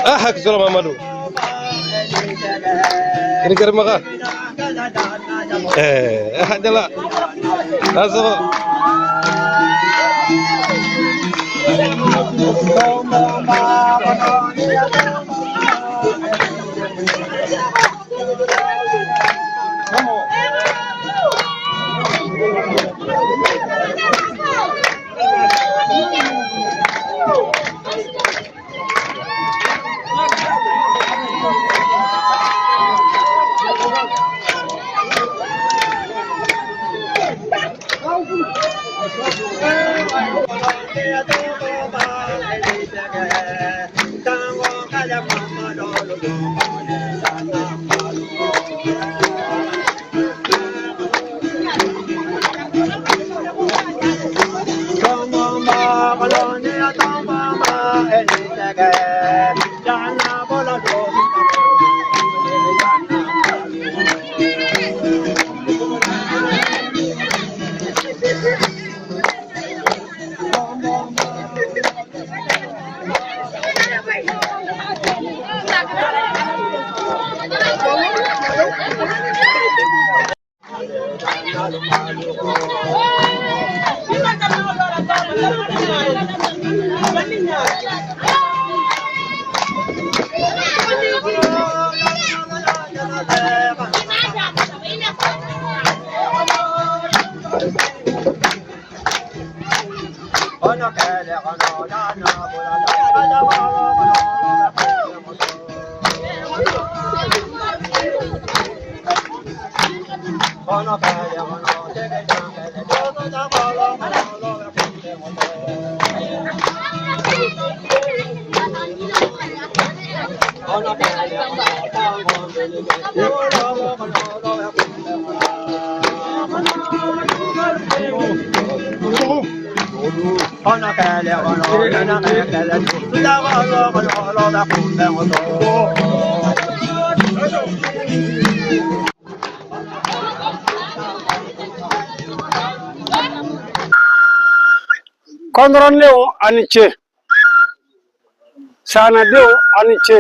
Ah, hakisoro Mamadou. Ini kira maka. Eh, jala. Langsung. Kɔndɔrɔnlenw a ni ce, sanadenw a ni ce,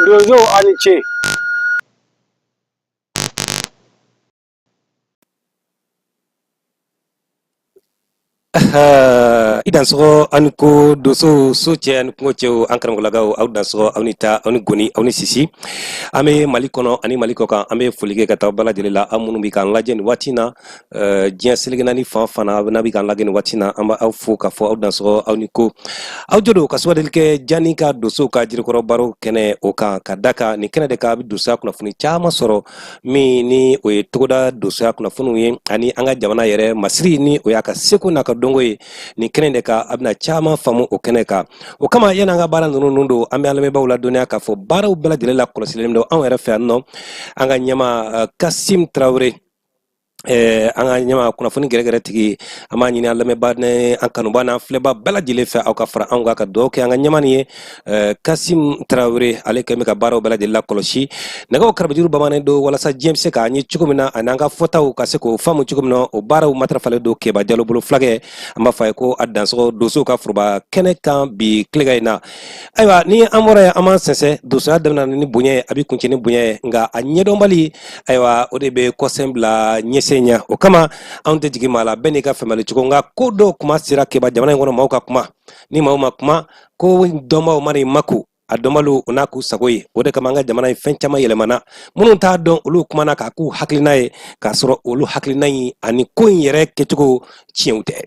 donsow a ni ce. I dansɔgɔ ani ko donsow, so cɛ ani kungo cɛw, an karamɔgɔlakaw, aw dansɔgɔ, aw ni ta, aw ni goni, aw ni sisi. An bɛ Mali kɔnɔ ani Mali kɔ kan, an bɛ foli kɛ ka taa bɛɛ lajɛlen la. Aw minnu bɛ k'an lajɛ nin waati in na, diɲɛ seleke naani fan fan na, n'a bɛ k'an lajɛ nin waati in na, an b'aw fo k'a fɔ aw dansɔgɔ, aw ni ko. Aw jo don ka sugandili kɛ Jani ka donsow ka jirikɔrɔ baro kɛnɛ o kan, ka da kan nin kɛnɛ de kan, a bɛ donsoya kunnafoni caman sɔrɔ, min ni o ye togoda donsoya kunnafoniw ye ani an ka jamana yɛrɛ masiri, ni o y'a ka seko n'a ka dɔnko ye. Nin kɛnɛ de kan, a bɛna caman faamu o kɛnɛ kan. O kama, yanni an ka baara ninnu don, an bɛ an lamɛnbaaw ladɔnniya k'a fɔ baaraw bɛɛ lajɛlen la kɔlɔsilen don anw yɛrɛ fɛ yan nɔ. An ka ɲɛmaa Kasim Tarawele, an ka ɲɛma kunnafoni gɛrɛgɛrɛ tigi, an b'a ɲini an lamɛnbaa ni an kanuba n'an filɛba bɛɛ lajɛlen fɛ, aw ka fara anw kan ka dugawu kɛ an ka ɲɛma nin ye, Kasim Tarawele. Ale kɛlen bɛ ka baaraw bɛɛ lajɛlen lakɔlɔsi. Nɛgɛw karabajuru bamanan don walasa diɲɛ bɛ se k'an ye cogo min na ani an ka fɔtaw ka se k'o faamu cogo min na, o baaraw matarafalen don Keba Jalo bolo fulakɛ. An b'a fɔ a ye ko a dansɔgɔ donsow ka foroba kɛnɛ kan bi tilega in na. Ayiwa, ni an bɔra yen, an b'an sɛnsɛn. Donsoya daminɛ ni bonya ye, a bɛ kuncɛ ni bonya ye, nka a ɲɛdɔnbali, ayiwa, o de bɛ kɔsɛn bila ɲɛsen ɲɛ. O kama, anw tɛ jigin maa la, bɛɛ n'i ka faamuyali cogo. Nka ko dɔw kuma sera Keba jamana in kɔnɔ, maaw ka kuma. Ni maaw ma kuma, ko dɔnbaw mana i mako, a dɔnbaliw o n'a k'u sago ye. O de kama, an ka jamana in fɛn caman yɛlɛmana. Minnu t'a dɔn, olu kumana k'a k'u hakilina ye, k'a sɔrɔ olu hakilina in ani ko in yɛrɛ kɛcogo tiɲɛw tɛ.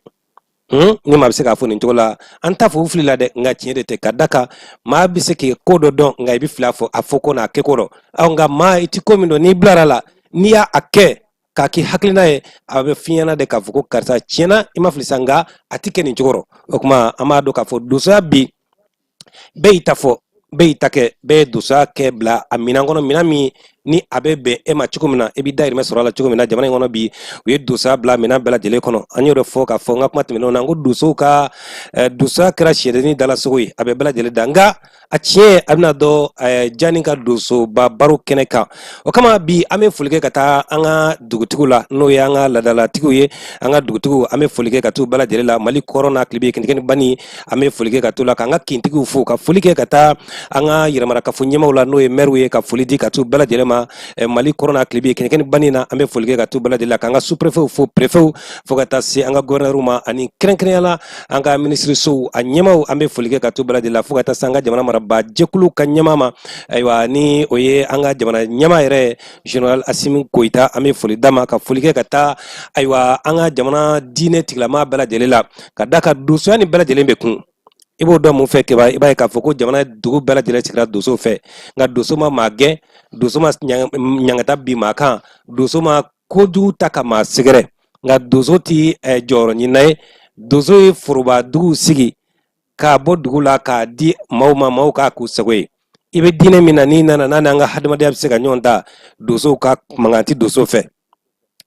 Ni maa bɛ se k'a fɔ nin cogo la, an t'a fɔ u filila dɛ, nka tiɲɛ de tɛ. Ka da kan maa bɛ se k'i ko dɔ dɔn, nka i bɛ fili a fɔ a fɔ ko n'a kɛko rɔ. Nka maa i ti ko min dɔn, n'i bilara la, n'i y'a a kɛ k'a k'i hakilina ye, a bɛ f'i ɲɛna de k'a fɔ ko karisa, tiɲɛna i ma fili sa, nka a ti kɛ nin cogo rɔ. O tuma, an b'a dɔn k'a fɔ donsoya bi Bɛɛ y'i ta fɔ, bɛɛ y'i ta kɛ, bɛɛ ye donsoya kɛ bila a minɛn kɔnɔ, minɛn min ni a bɛ bɛn e ma cogo min na, i b'i dahirimɛ sɔrɔ a la cogo min na. Jamana in kɔnɔ bi, u ye donsoya bila minɛn bɛɛ lajɛlen kɔnɔ. An y'o de fɔ k'a fɔ n ka kuma tɛmɛnenw na, n ko donsow ka donsoya kɛra sɛdennin dalasogo ye, a bɛ bɛɛ lajɛlen da, nka a tiɲɛ a bɛna dɔn Jani ka donsoba baro kɛnɛ kan. O kama bi, an bɛ foli kɛ ka taa an ka dugutigiw la, n'o ye an ka laadalatigiw ye. An ka dugutigiw, an bɛ foli kɛ ka t'u bɛɛ lajɛlen la, Mali kɔrɔn n'a tilebin, kɛnɛkɛni bani, an bɛ foli kɛ ka t'u la, k'an ka kintigiw fo, ka foli kɛ ka taa an ka yɛrɛmarakafo ɲɛmaaw la, n'o ye mɛriw ye, ka foli di ka t'u bɛɛ lajɛlen ma, Mali kɔrɔn n'a tilebin, kɛnɛkɛni bani na. An bɛ foli kɛ ka t'u bɛɛ lajɛlen la, k'an ka sous-préfetw fo, préfetw, fo ka taa se an ka gouverneur ma, ani kɛrɛnkɛrɛnya la an ka minisirisow a ɲɛmaaw. An bɛ foli kɛ ka t'u bɛɛ lajɛlen la, fo ka taa se an ka jamana marabaa jɛkulu ka ɲɛmaa ma, ayiwa, ni o ye an ka jamana ɲɛmaa yɛrɛ, général Asimi Goyita. An bɛ foli d'a ma, ka foli kɛ ka taa, ayiwa, an ka jamana diinɛ tigilama bɛɛ lajɛlen la, ka da kan donsoya ni bɛɛ lajɛlen bɛ kun. I b'o dɔn mun fɛ, Keba? I b'a ye k'a fɔ ko jamana dugu bɛɛ lajɛlen sigira donso fɛ, nka donso ma maa gɛn, donso ma ɲangata bin maa kan, donso ma kojugu ta ka maa sɛgɛrɛ, nka donso ti jɔyɔrɔ ɲinina ye. Donso ye foroba dugu sigi k'a bɔ dugu la k'a di maaw ma, maaw k'a k'u sago ye. I bɛ diinɛ min na, n'i nana n'a n'an ka hadamadenya bɛ se ka ɲɔgɔn ta, donsow ka mankan tɛ donso fɛ.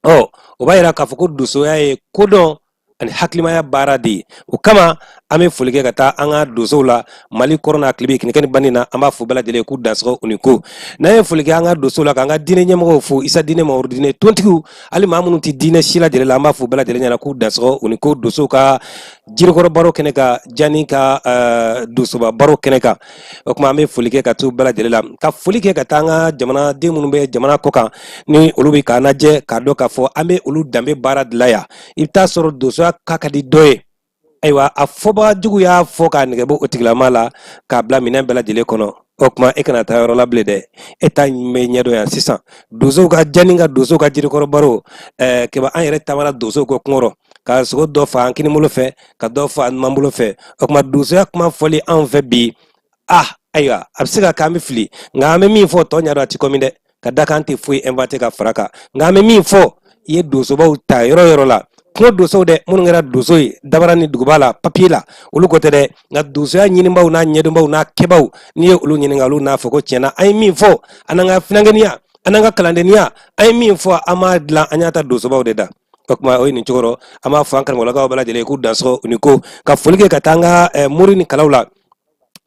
Ɔ, o b'a yira k'a fɔ ko donsoya ye kodɔn ani hakilimaya baara de ye. O kama an bɛ foli kɛ ka taa an ka donsow la, Mali kɔrɔn n'a tilebin, kɛnɛkɛni bani na. An b'a fo bɛɛ lajɛlen k'u dansɔgɔ u ni ko. N'an ye foli kɛ an ka donsow la, k'an ka diinɛ ɲɛmɔgɔw fo, Isa diinɛ, Mamadu diinɛ, tontigiw, hali maa minnu tɛ diinɛ si lajɛlen la, an b'a fo bɛɛ lajɛlen ɲɛna k'u dansɔgɔ u ni ko, donsow ka jirikɔrɔ baro kɛnɛ kan, Jani ka donsoba baro kɛnɛ kan. O tuma an bɛ foli kɛ ka t'u bɛɛ lajɛlen la, ka foli kɛ ka taa an ka jamanaden minnu bɛ jamana kɔ kan, ni olu bɛ k'an lajɛ, k'a dɔn k'a fɔ an bɛ olu danbe baara dilan yan. I bɛ taa sɔrɔ donsoya ka di dɔ ye, ayiwa, a fɔbaga jugu y'a fɔ k'a nɛgɛ bɔ o tigilama la k'a bila minɛn bɛɛ lajɛlen kɔnɔ. O tuma e kana taa yɔrɔ la bilen dɛ, e ta bɛ ɲɛdɔn yan sisan. Donsow ka Jani ka donsow ka jirikɔrɔ baro, Keba, an yɛrɛ taamana donsow kɔ kungo rɔ, ka sogo dɔ fa an kinibolo fɛ, ka dɔ fa an numanbolo fɛ. O tuma donsoya kuma fɔli anw fɛ bi, ah, ayiwa, a bɛ se ka kɛ an bɛ fili, nka an bɛ min fɔ tɔ ɲɛdɔn, a ti kɔmi dɛ, ka da kan tɛ foyi inventé ka fara kan. Nka an bɛ min fɔ, i ye donsobaw ta yɔrɔ yɔrɔ la, kungo donsow dɛ, minnu kɛra donso ye dabara ni duguba la, papiye la, olu ko tɛ dɛ, nka donsoya ɲinibaaw n'a ɲɛdɔnbaw n'a kɛbaw, n'i ye olu ɲininka, olu n'a fɔ ko tiɲɛna, an ye min fɔ, an n'an ka finankɛniya, an n'an ka kalandenya, an ye min fɔ, an m'a dilan, an y'a ta donsobaw de da. O tuma o ye nin cogo rɔ. An b'a fɔ an karamɔgɔlakaw bɛɛ lajɛlen k'u dansɔgɔ u ni ko, ka foli kɛ ka taa an ka mori ni kalaw la,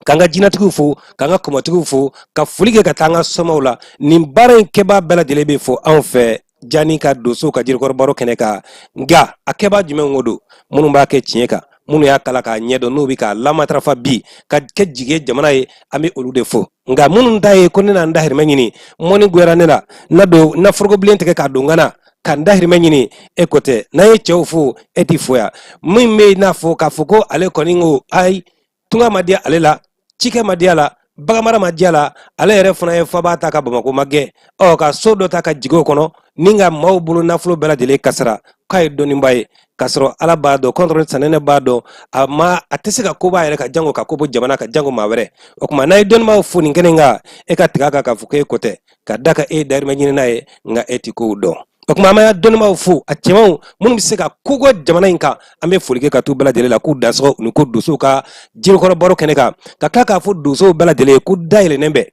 k'an ka jinatigiw fo, k'an ka kɔmɔtigiw fo, ka foli kɛ ka taa an ka somaw la. Nin baara in kɛbaa bɛɛ lajɛlen bɛ fo anw fɛ Jani ka donsow ka jirikɔrɔ baro kɛnɛ kan. Nka a kɛbaa jumɛn ko don? Minnu b'a kɛ tiɲɛ kan, minnu y'a kalan k'a ɲɛdɔn, n'u bɛ k'a lamatarafa bi ka kɛ jigi ye jamana ye, an bɛ olu de fo. Nka minnu ta ye ko ne na n dahirimɛ ɲini, mɔni goyara ne la, n na don n na forokobilen tigɛ k'a don n kana ka n dahirimɛ ɲini, e ko tɛ. N'an ye cɛw fo, e t'i fo yan. Min bɛ n'a fɔ k'a fɔ ko ale kɔni ko ayi, tunga ma diya ale la, cikɛ ma diya la, baganmara ma diya la, ale yɛrɛ fana ye faba ta ka Bamakɔ magɛn, ɔ, ka so dɔ ta ka jigin o kɔnɔ ni ka maaw bolo nafolo bɛɛ lajɛlen kasara, k'a ye dɔnniba ye, k'a sɔrɔ Ala b'a dɔn, kɔntɔrɔ sanɛnɛ b'a dɔn, a ma a tɛ se ka ko b'a yɛrɛ ka jango ka ko bɔ jamana ka jango maa wɛrɛ. O tuma n'a ye dɔnnibaw fo nin kɛnɛ in kan, e ka tigɛ a kan k'a fɔ k'e ko tɛ, ka da kan e ye dahirimɛ ɲinina ye, nka e ti kow dɔn. O tuma an b'a dɔnnibaw fo, a cɛmanw minnu bɛ se ka ko bɔ jamana in kan, an bɛ foli kɛ ka t'u bɛɛ lajɛlen la k'u dansɔgɔ u ni ko, donsow ka jirikɔrɔ baro kɛnɛ kan, ka tila k'a fɔ donsow bɛɛ lajɛlen ye ko dayɛlɛnnen bɛ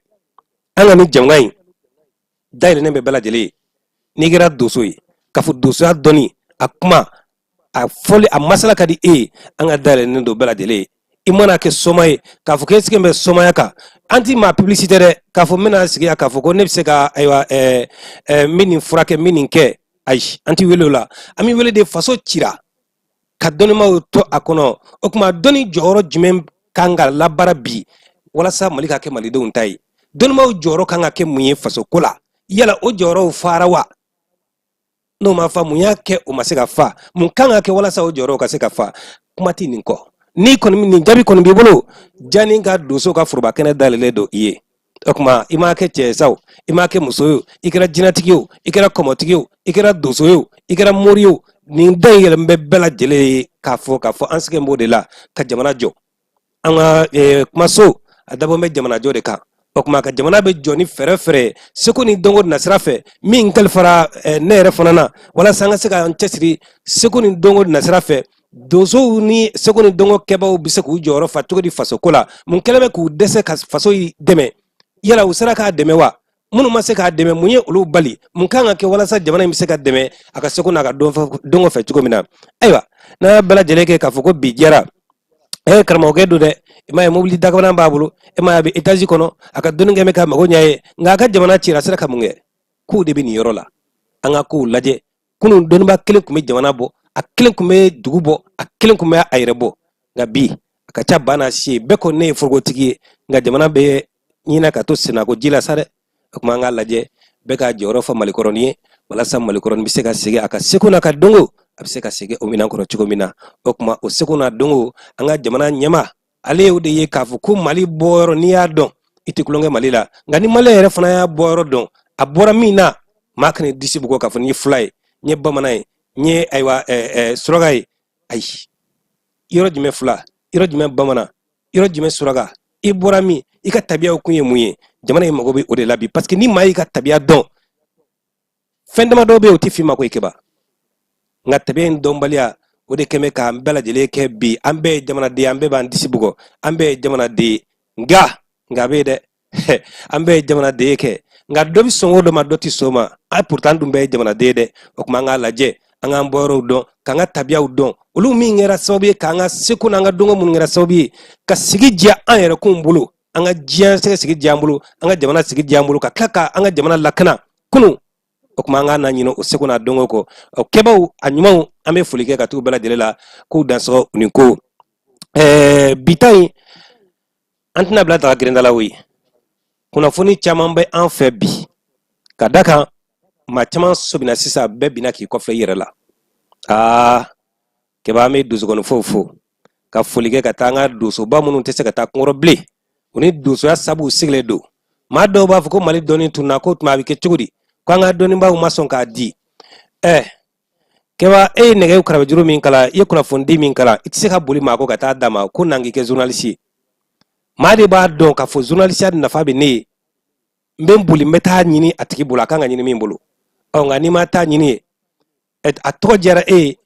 an ka nin jamukan in, dayɛlɛnnen bɛ bɛɛ lajɛlen ye. N'i kɛra donso ye, k'a fɔ donsoya dɔnni, a kuma, a fɔli, a masala ka di e ye, an ka dayɛlɛnnen don bɛɛ lajɛlen ye. I mana kɛ soma ye, k'a fɔ k'e sigilen bɛ somaya kan, an ti maa publicité dɛ, k'a fɔ n bɛna sigi yan k'a fɔ ko ne bɛ se ka, ayiwa, n bɛ nin furakɛ, n bɛ nin kɛ, ayi, an ti wele o la. An bɛ wele de faso cira ka dɔnnimaw to a kɔnɔ. O tuma dɔnni jɔyɔrɔ jumɛn kan ka labaara bi walasa Mali ka kɛ malidenw ta ye? Dɔnnimaw jɔyɔrɔ kan ka kɛ mun ye faso ko la? Yala o jɔyɔrɔw fara wa? N'o ma fa, mun y'a kɛ o ma se ka fa? Mun kan ka kɛ walasa o jɔyɔrɔw ka se ka fa? Kuma tɛ nin kɔ. N'i kɔni nin jaabi kɔni b'i bolo, Jani ka donso ka foroba kɛnɛ dayɛlɛlen don i ye. O tuma i m'a kɛ cɛ ye sa o, i m'a kɛ muso ye o, i kɛra jinɛtigi ye o, i kɛra kɔmɔtigi ye o, i kɛra donso ye o, i kɛra mori ye o, nin da in yɛlɛn bɛ bɛɛ lajɛlen ye k'a fɔ k'a fɔ an sigilen b'o de la ka jamana jɔ. An ka kumaso a dabɔ bɛ jamanajɔ de kan. O tuma ka jamana bɛ jɔ ni fɛɛrɛ fɛɛrɛ, seko ni dɔnko nasira fɛ, min kalifara ne yɛrɛ fana na, walasa an ka se k'an cɛsiri seko ni dɔnko nasira fɛ. Donsow ni seko ni dɔnko kɛbaaw bɛ se k'u jɔyɔrɔ fa cogo di fasoko la? Mun kɛlen bɛ k'u dɛsɛ ka faso dɛmɛ? Yala u sera k'a dɛmɛ wa? Minnu ma se k'a dɛmɛ, mun ye olu bali? Mun kan ka kɛ walasa jamana in bɛ se ka dɛmɛ a ka seko n'a ka dɔnko fɛ cogo min na? Ayiwa, n'a y'a bɛɛ lajɛlen kɛ k'a fɔ ko bi jɛra, karamɔgɔkɛ don dɛ. I m'a ye, mobili dakabana b'a bolo, e m'a ye, a bɛ etazi kɔnɔ, a ka dɔnni kɛ bɛ ka mago ɲɛ ye, nka a ka jamana cira, a sera ka mun kɛ? Kow de bɛ nin yɔrɔ la. An ka kow lajɛ. Kunun dɔnniba kelen tun bɛ jamana bɔ, a kelen tun bɛ dugu bɔ, a kelen tun bɛ a yɛrɛ bɔ, nka bi a ka ca ba n'a si ye. Bɛɛ ko ne ye forokotigi ye, nka jamana bɛ ɲinɛ ka to sennako ji la sa dɛ. O tuma an k'a lajɛ, bɛɛ k'a jɔyɔrɔ fa Malikɔrɔnin ye, walasa Malikɔrɔnin bɛ se ka segin a ka seko n'a ka dɔnko, a bɛ se ka segin o minɛn kɔrɔ cogo min na. O tuma o seko n'a dɔnko, an ka jamana ɲɛmaa, ale y'o de ye k'a fɔ ko Mali bɔyɔrɔ, n'i y'a dɔn, i tɛ tulonkɛ Mali la. Nka ni Mali yɛrɛ fana y'a bɔyɔrɔ dɔn, a bɔra min na, maa kana disi bugɔ k'a fɔ n ye fula ye, n ye bamanan ye, n ye ayiwa suraka ye. Ayi, yɔrɔ jumɛn fula, yɔrɔ jumɛn bamanan, yɔrɔ jumɛn suraka? I bɔra min, i ka tabiyaw kun ye mun ye? Jamana in mago bɛ o de la bi, parce que ni maa y'i ka tabiya dɔn, fɛn damadɔ bɛ yen, o tɛ f'i ma ko i kɛba. Nka tabiya in dɔnbaliya, o de kɛn bɛ k'an bɛɛ lajɛlen kɛ bi an bɛɛ ye jamanaden, an bɛɛ b'an disi bugɔ, an bɛɛ ye jamanaden ye. Nka bɛ yen dɛ, an bɛɛ ye jamanaden ye kɛ, nka dɔ bɛ sɔn o dɔ ma, dɔ tɛ sɔn o ma. A pourtant an dun bɛɛ ye jamanaden ye dɛ. O tuma an k'a lajɛ, an k'an bɔyɔrɔw dɔn, k'an ka tabiyaw dɔn, olu min kɛra sababu ye k'an ka seko n'an ka dɔnko minnu kɛra sababu ye ka sigi diya an yɛrɛ kun bolo, an ka diɲɛ sigi diya an bolo, an ka jamana sigi diya an bolo, ka tila ka an ka jamana lakana kunun. O tuma an ka na ɲinɛ o seko n'a dɔnko kɔ. O kɛbaaw a ɲumanw, an bɛ foli kɛ ka t'u bɛɛ lajɛlen la k'u dansɔgɔ nin ko. Bi ta in, an tɛna bila daga gerinda la koyi. Kunnafoni caman bɛ an fɛ bi, ka da kan maa caman sɔmina sisan, bɛɛ binna k'i kɔfilɛ i yɛrɛ la. Aa kɛba, an bɛ donsokɔnifɔw fo ka foli kɛ ka taa an ka donsoba minnu tɛ se ka taa kungo kɔrɔ bilen, u ni donsoya sabu sigilen don. Maa dɔw b'a fɔ ko Mali dɔnni tunna, k'o tuma a bɛ kɛ cogo di, ko an ka dɔnnibaaw ma sɔn k'a di. Kɛba, e ye nɛgɛ karabajuru min kalan, i ye kunnafonidi min kalan, i tɛ se ka boli maa kɔ ka taa d'a ma ko na k'i kɛ journaliste ye. Maa de b'a dɔn k'a fɔ journalisiya nafa bɛ ne ye, n bɛ n boli, n bɛ taa ɲini a tigi bolo, a kan ka ɲini min bolo. Ɔ nka n'i ma taa ɲini ye, a tɔgɔ diyara e ye,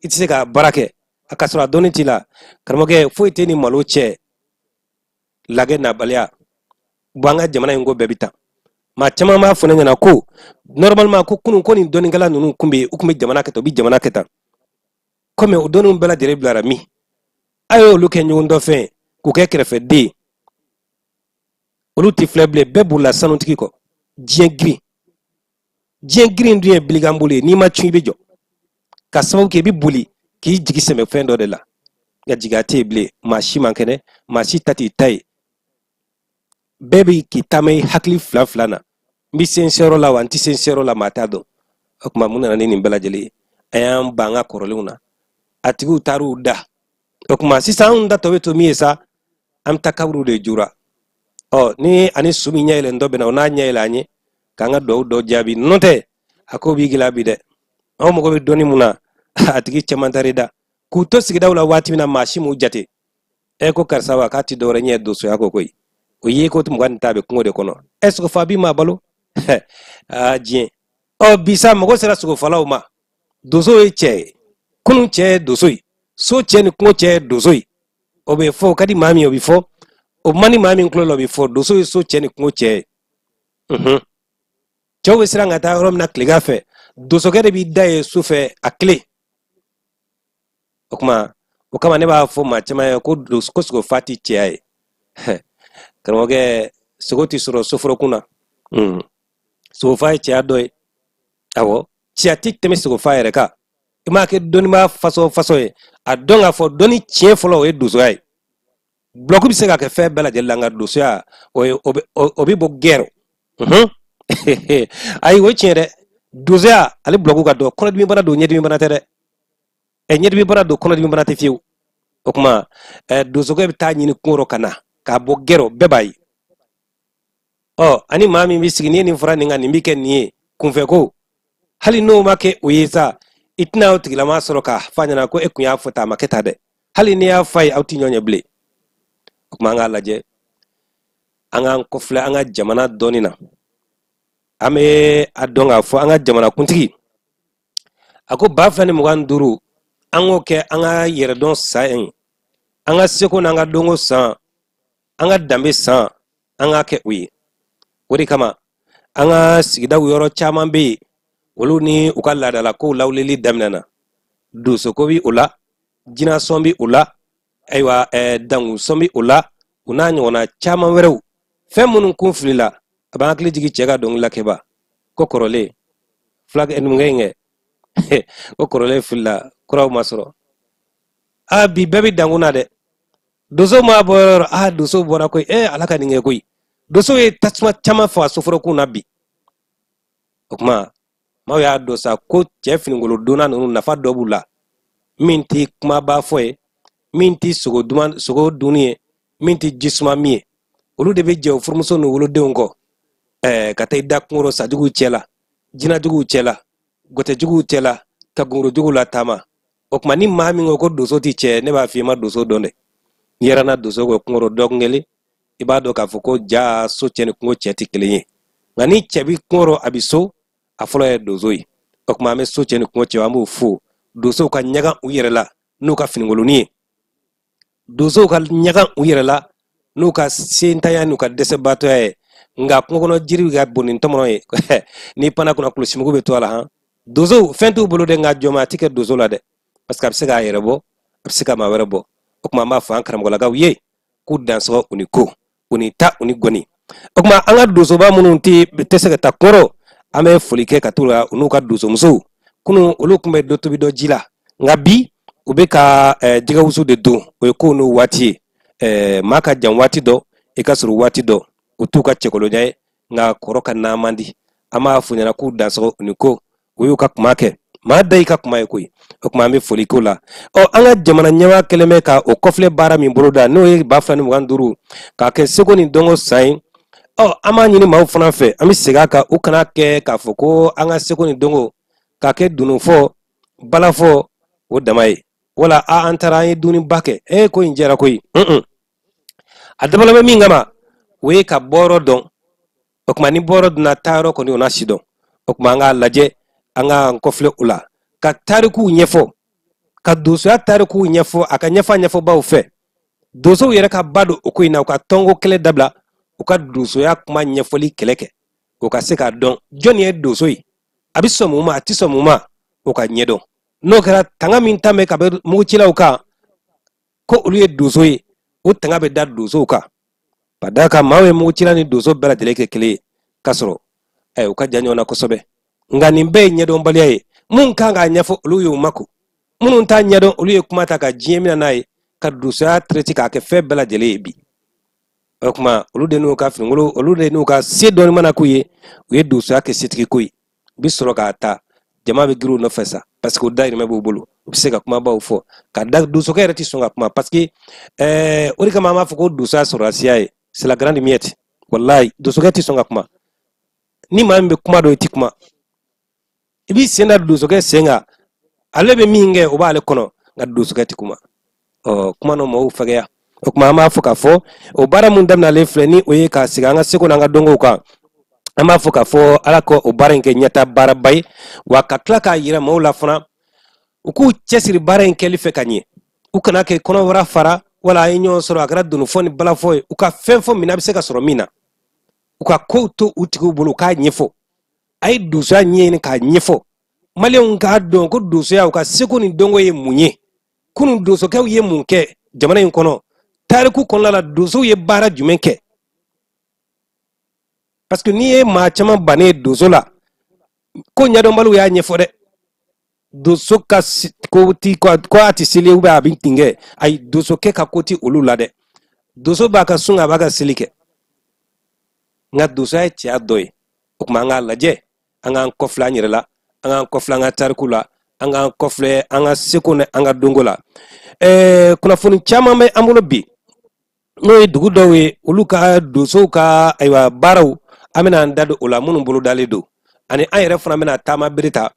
i tɛ se ka baara kɛ a ka sɔrɔ a dɔnni t'i la. Karamɔgɔkɛ, foyi tɛ ni malo cɛ lagɛ nabaliya bɔn. An ka jamana in ko bɛɛ bɛ tan. Maa caman b'a fɔ ne ɲɛna ko normalement, ko kunun ko nin dɔnnikɛla ninnu kun bɛ yen, u kun bɛ jamana kɛ tan, u bɛ jamana kɛ tan. Komi o dɔnniw bɛɛ lajɛlen bilara min, a ye olu kɛ ɲɔgɔn dɔfɛn ye, k'u kɛ kɛrɛfɛden ye, olu tɛ filɛ bilen. Bɛɛ bolila sanutigi kɔ. Diɲɛ girin, diɲɛ girin dun ye bilikanbolo ye. N'i ma cun, i bɛ jɔ ka sababu kɛ i bɛ boli k'i jigi sɛmɛ fɛn dɔ de la. Nka jigiya tɛ yen bilen. Maa si man kɛnɛ, maa si ta t'i ta ye. Bɛɛ bɛ k'i taama i hakili fila fila na: n bɛ se n seyɔrɔ la wa, n tɛ se n seyɔrɔ la, maa t'a dɔn. O tuma mun nana ni nin bɛɛ lajɛlen ye? An y'an ban an ka kɔrɔlenw na, a tigiw taar'u da. O tuma sisan anw da tɔ bɛ to min ye sa, an bɛ taa kaburu de jura. Ɔ ni ani su min ɲɛ yɛlɛn dɔ bɛ na, o n'a ɲɛ yɛlɛ an ye k'an ka duwawu dɔ jaabi. N'o tɛ, a ko b'i gɛlɛya bi dɛ. Anw mago bɛ dɔnni mun na, a tigi caman taar'i da k'u to sigidaw la waati min na, maa si m'u jate. Ɛ ko karisa wa, k'a ti dɔwɛrɛ ɲɛ donsoya kɔ koyi. O ye ko 20 ni ta bɛ kungo de kɔnɔ. Ɛ sogofa bi maa balo, aa diɲɛ. Ɔ bi sa, mago sera sogofalaw ma. Donso ye cɛ ye kunun, cɛ ye donso ye, so cɛ ni kungo cɛ ye donso ye. O bɛ fɔ, o ka di maa min ye, o bɛ fɔ, o man di maa min tulo la, o bɛ fɔ. Donso ye so cɛ ni kungo cɛ ye. Cɛw bɛ siran ka taa yɔrɔ min na tilegan fɛ, donsokɛ de b'i da ye su fɛ a kelen. O tuma o kama ne b'a fɔ maa caman ye ko sogofa ti cɛya ye. Karamɔgɔkɛ, sogo ti sɔrɔ soforokun na. Sogofa ye cɛya dɔ ye. Awɔ, cɛya ti tɛmɛ sogofa yɛrɛ kan. I m'a kɛ dɔnnibaa fasɔn fasɔn ye, a dɔn k'a fɔ dɔnni tiɲɛ fɔlɔ, o ye donsoya ye. Bulɔku bɛ se ka kɛ fɛn bɛɛ lajɛlen la, nka donsoya, o ye o bɛ bɔ gɛrɛ. Ayi, o ye tiɲɛ dɛ. Donsoya ale bulɔku ka dɔn. Kɔnɔdimi bana don, ɲɛdimi bana tɛ dɛ. Ɲɛdimi bana don, kɔnɔdimi bana tɛ fiyewu. O tuma donsokɛ bɛ taa ɲini kungo rɔ ka na k'a bɔ gɛrɛ, bɛɛ b'a ye. Ɔ ani maa min bɛ sigi, n'i ye nin fara nin kan, nin bɛ kɛ nin ye kunfɛ ko, hali n'o ma kɛ o ye sa, i tɛna o tigilama sɔrɔ k'a f'a ɲɛna ko e kun y'a fɔ tan, a ma kɛ tan dɛ. Hali n'i y'a f'a ye, aw tɛ ɲɔgɔn ye bilen. O tuma an k'a lajɛ, an k'an kɔfilɛ an ka jamana dɔnni na. An bɛ a dɔn k'a fɔ an ka jamanakuntigi a ko 2025, An k'o kɛ an ka yɛrɛdɔn san ye, an ka seko n'an ka dɔnko san, an ka danbe san, an k'a kɛ o ye. O de kama an ka sigidaw yɔrɔ caman bɛ yen, olu ni u ka laadalakow lawulili daminɛna. Donsoko bɛ o la, jinasɔn bɛ o la, ayiwa, dankusɔn bɛ o la, u n'a ɲɔgɔnna caman wɛrɛw. Fɛn minnu kun filila, a b'an hakili jigin cɛ ka dɔnkili la kɛba ko kɔrɔlen fulakɛ numukɛ in kɛ ko kɔrɔlen filila, kuraw ma sɔrɔ. Aa, bi bɛɛ bɛ dankun na dɛ. Donso maa bɔ yɔrɔ, aa, donso bɔra koyi. Ee, Ala ka nin kɛ koyi. Donso ye tasuma caman faga soforokun na bi. O tuma maaw y'a dɔn sa ko cɛ finikolon donna ninnu nafa dɔ b'u la, min tɛ kumaba fɔ ye, min tɛ sogo duman sogo dunni ye, min tɛ jisuma min ye. Olu de bɛ jɛ u furumuso n'u wolodenw kɔ, ka taa i da kungo rɔ, sajuguw cɛ la, jinɛjuguw cɛ la, gɔtɛjuguw cɛ la, ka gungorojuguw lataama. O tuma ni maa min ko ko donso tɛ cɛ, ne b'a f'i ma donso dɔn dɛ. N'i yɛrɛ na donso kɔ kungo rɔ dɔgɔkun kelen, i b'a dɔn k'a fɔ ko ja so cɛ ni kungo cɛ tɛ kelen ye. Nka ni cɛ bɛ kungo rɔ, a bɛ so, a fɔlɔ ye donso ye. O tuma an bɛ so cɛ ni kungo cɛ, an b'u fo. Donsow ka ɲaga u yɛrɛ la n'u ka finikoloni ye, donsow ka ɲaga u yɛrɛ la n'u ka sentanya n'u ka dɛsɛbaatɔya ye. Nka kungo kɔnɔ jiri ka bon ni tɔmɔnɔ ye, n'i panna kunna, kulusimugu bɛ to a la. Han, donsow fɛn t'u bolo dɛ, nka jɔnmaya ti kɛ donso la dɛ, parce que a bɛ se k'a yɛrɛ bɔ, a bɛ se ka maa wɛrɛ bɔ. O tuma an b'a fɔ an karamɔgɔlakaw ye k'u dansɔgɔ, u ni ko, u ni ta, u ni gɔni. O tuma an ka donsoba minnu tɛ se ka taa kɔrɔ, an bɛ foli kɛ ka t'u la, u n'u ka donsomusow. Kunun olu tun bɛ dɔ tobi dɔ ji la, nka bi u bɛ ka jɛgɛwusu de dun. O ye kow n'u waati ye. Maa ka jan waati dɔ, i ka surun waati dɔ, o t'u ka cɛkolonya ye, nka kɔrɔ ka na man di. An b'a f'u ɲɛna k'u dansɔgɔ, u ni ko, u y'u ka kuma kɛ. Maa da y'i ka kuma ye koyi. O tuma an bɛ foli k'o la. Ɔ, an ka jamana ɲɛmaa kɛlen bɛ ka o kɔfilɛ baara min boloda, n'o ye 2025 k'a kɛ seko ni dɔnko san ye. Ɔ, an b'a ɲini maaw fana fɛ, an bɛ segin a kan, u kana kɛ k'a fɔ ko an ka seko ni dɔnko k'a kɛ dununfɔ, balafɔ o dama ye, wala a an taara an ye dunniba kɛ, e ko in jɛra koyi. A dabɔlen bɛ min kama, o ye ka bɔyɔrɔ dɔn. O tuma ni bɔyɔrɔ dɔnna, taayɔrɔ kɔni o na sidɔn. O tuma an k'a lajɛ, an k'an kɔfilɛ o la, ka tarikuw ɲɛfɔ, ka donsoya tarikuw ɲɛfɔ, a ka ɲɛfɔ a ɲɛfɔbaw fɛ. Donsow yɛrɛ ka ba don o ko in na, u ka tɔnko kɛlɛ dabila, u ka donsoya kuma ɲɛfɔli kɛlɛ kɛ, u ka se k'a dɔn jɔnni ye donso ye, a bɛ sɔn mun ma, a tɛ sɔn mun ma, o ka ɲɛdɔn. N'o kɛra, tanga min ta bɛ ka bɛ mugucilaw kan ko olu ye donso ye, o tanga bɛ da donsow kan, ka d'a kan maaw ye mugucila ni donso bɛɛ lajɛlen kɛ kelen ye, k'a sɔrɔ u ka jan ɲɔgɔn na kosɛbɛ. Nka nin bɛɛ ye ɲɛdɔnbaliya ye. Mun kan k'a ɲɛfɔ, olu y'u makun. Minnu t'a ɲɛdɔn, olu ye kuma ta ka diɲɛ minɛ n'a ye, ka donsoya traiter k'a kɛ fɛn bɛɛ lajɛlen ye bi. O tuma olu de n'u ka finikolon, olu de n'u ka se dɔɔni mana k'u ye, u ye donsoya kɛ setigi ko ye. U bɛ sɔrɔ k'a ta, jama bɛ girin u nɔfɛ sa, parce que o dayirimɛ b'u bolo, u bɛ se ka kumabaw fɔ ka da. Donsokɛ yɛrɛ tɛ sɔn ka kuma, parce que o de kama an b'a fɔ ko donsoya sɔrɔdasiya ye, c'est la grande muette. Walayi, donsokɛ tɛ sɔn ka kuma. Ni maa min bɛ kuma dɔn, i tɛ kuma, i b'i sen da donsokɛ sen kan. Ale bɛ min kɛ, o b'ale kɔnɔ, nka donsokɛ tɛ kuma. Ɔ, kuma n'o maaw fɛgɛya. O tuma an b'a fɔ k'a fɔ o baara mun daminɛlen filɛ ni o ye ka segin an ka seko n'an ka dɔnkow kan, an b'a fɔ k'a fɔ Ala ka o baara in kɛ ɲɛta baaraba ye, wa ka tila k'a yira maaw la fana, u k'u cɛsiri baara in kɛli fɛ ka ɲɛ. U kana kɛ kɔnɔbara fara, wala an ye ɲɔgɔn sɔrɔ, a kɛra dununfɔ ni balafɔ ye. U ka fɛn fɔ min na, a bɛ se ka sɔrɔ min na, u ka kow to u tigiw bolo, u k'a ɲɛfɔ. A ye donsoya ɲɛɲini k'a ɲɛfɔ maliyɛnw k'a dɔn ko donsoya, u ka seko ni dɔnko ye mun ye, kunun donsokɛw ye mun kɛ jamana in kɔnɔ, tariku kɔnɔna la donsow ye baara jumɛn kɛ. Parce que n'i ye maa caman bannen ye donso la, ko ɲɛdɔnbaliw y'a ɲɛfɔ dɛ, donso ka ko ti ko a ti seli ou bien a bɛ nin kɛ. Ayi, donsokɛ ka ko ti olu la dɛ. Donso b'a ka sun, a b'a ka seli kɛ, nka donsoya ye cɛya dɔ ye. O tuma an k'a lajɛ, an k'an kɔfilɛ an yɛrɛ la, an k'an kɔfilɛ an ka tariku la, an k'an kɔfilɛ an ka seko ni an ka dɔnko la. Kunnafoni caman bɛ an bolo bi, n'o ye dugu dɔw ye, olu ka donsow ka ayiwa baaraw, an bɛna an da don o la minnu bolodalen don. Ani an yɛrɛ fana bɛna taama bere ta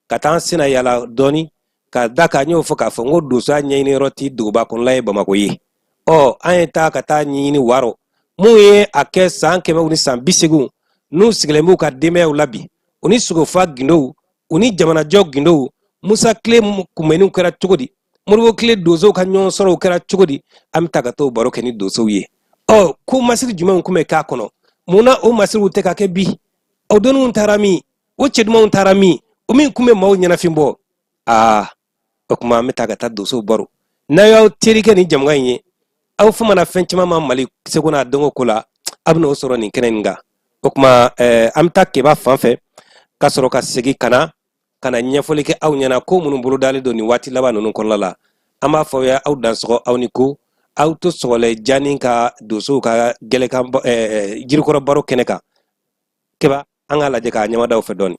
ka taa an senna yaala dɔɔni, ka da kan n y'o fɔ k'a fɔ n ko donsoya ɲɛɲini yɔrɔ ti duguba kɔnɔla ye, Bamakɔ ye. Ɔ, an ye taa ka taa ɲɛɲini Waro, mun ye a kɛ san kɛmɛw ni san 80 n'u sigilen b'u ka denbayaw la bi, u ni sogofa gindow, u ni jamanajɔ gindow, Musa tile kunbɛnniw kɛra cogo di? Modibo tile donsow ka ɲɔgɔn sɔrɔw kɛra cogo di? An bɛ taa ka t'o baro kɛ ni donsow ye. Ɔ, ko masiri jumɛnw tun bɛ k'a kɔnɔ? Mun na o masiriw tɛ ka kɛ bi? O dɔnniw taara min? O cɛ dumanw taara min? O min tun bɛ maaw ɲɛnafin bɔ. Aa, o tuma an bɛ taa ka taa donsow baro. N'a y'aw terikɛ ni jamukan in ye, aw famana fɛn caman ma Mali seko n'a dɔnko ko la, a bɛna o sɔrɔ nin kɛnɛ in kan. O tuma an bɛ taa Keba fan fɛ ka sɔrɔ ka segin ka na ɲɛfɔli kɛ aw ɲɛna ko minnu bolodalen don nin waati laban ninnu kɔnɔna la. An b'a fɔ aw ye, aw dansɔgɔ, aw ni ko aw to sɔgɔlɛ jaani ka donsow ka gɛlɛkan jirikɔrɔ baro kɛnɛ kan. Keba, an k'a lajɛ k'a ɲɛmadaw fɛ dɔɔni.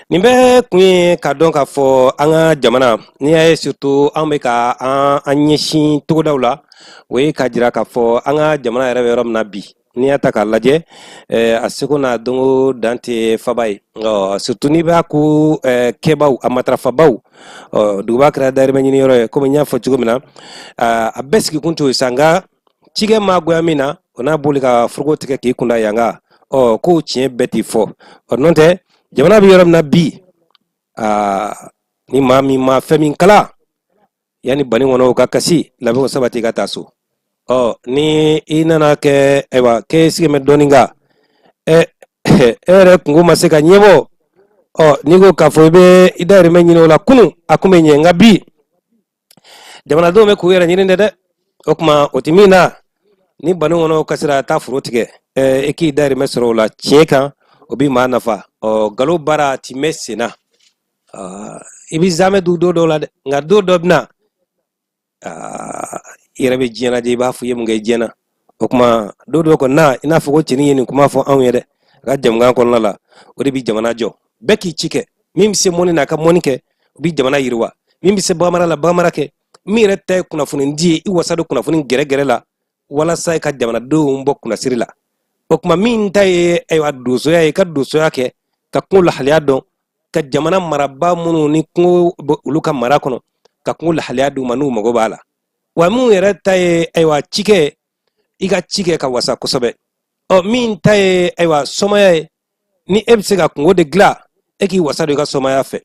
Nin bɛɛ kun ye k'a dɔn k'a fɔ an ka jamana, n'i y'a ye surtout an bɛ ka an ɲɛsin togodaw la, o ye k'a jira k'a fɔ an ka jamana yɛrɛ bɛ yɔrɔ min na bi. N'i y'a ta k'a lajɛ, a seko n'a dɔnko dan tɛ faba ye, surtout n'i b'a ko kɛbaw a matarafabaw. Duguba kɛra dayirimɛ ɲini yɔrɔ ye, komi n y'a fɔ cogo min na, a bɛɛ sigikun t'o ye sa. Nka cikɛ maa goya min na, o n'a boli ka foroko tigɛ k'i kunda yan kan. Ɔ, k'o tiɲɛ bɛɛ t'i fɔ. Ɔ, n'o tɛ, jamana bɛ yɔrɔ min na bi, aa, ni maa min ma fɛn min kala, yanni bani kɔnɔw ka kasi, labɛnw sabati ka taa so. Ɔ, ni i nana kɛ, ayiwa, k'e sigi bɛ dɔɔnin kan, ɛ, e yɛrɛ kunko ma se ka ɲɛbɔ. Ɔ, n'i ko k'a fɔ i bɛ i dahirimɛ ɲini o la, kunun a kun bɛ ɲɛ, nka bi jamanadenw bɛ k'u yɛrɛ ɲini dɛ. O tuma o tɛ min na, ni baninkɔnɔ kasira, taa foro tigɛ, i k'i dahirimɛ sɔrɔ o la tiɲɛ kan, o bɛ maa nafa. Ɔ, nkalon baara ti mɛn sen na. I bɛ zamɛ dun don dɔw la dɛ, nka don dɔ bɛ na, i yɛrɛ bɛ diɲɛ lajɛ, i b'a fɔ i ye mun kɛ diɲɛ na. O tuma don dɔ kɔni na, i n'a fɔ ko cɛnin ye nin kuma fɔ anw ye dɛ, a ka jamukan kɔnɔna la, o de bɛ jamana jɔ. Bɛɛ k'i ci kɛ. Min bɛ se mɔni na, a ka mɔni kɛ, o bɛ jamana yiriwa. Min bɛ se baganmara la, baganmara kɛ. Min yɛrɛ ta ye kunnafoni di ye, i wasa don kunnafoni gɛrɛgɛrɛ la walasa i ka jamanadenw bɔ kunnasiri la. O tuma min ta ye, ayiwa, donsoya ye, i ka donsoya kɛ ka kungo lahalaya dɔn, ka jamana marabaa minnu ni kungo bɛ olu ka mara kɔnɔ, ka kungo lahalaya d'u ma n'u mago b'a la. Wa min yɛrɛ ta ye, ayiwa, cikɛ, i ka ci kɛ ka wasa kosɛbɛ. Ɔ, min ta ye, ayiwa, somaya ye, ni e bɛ se ka kungo de dilan, e k'i wasa don i ka somaya fɛ.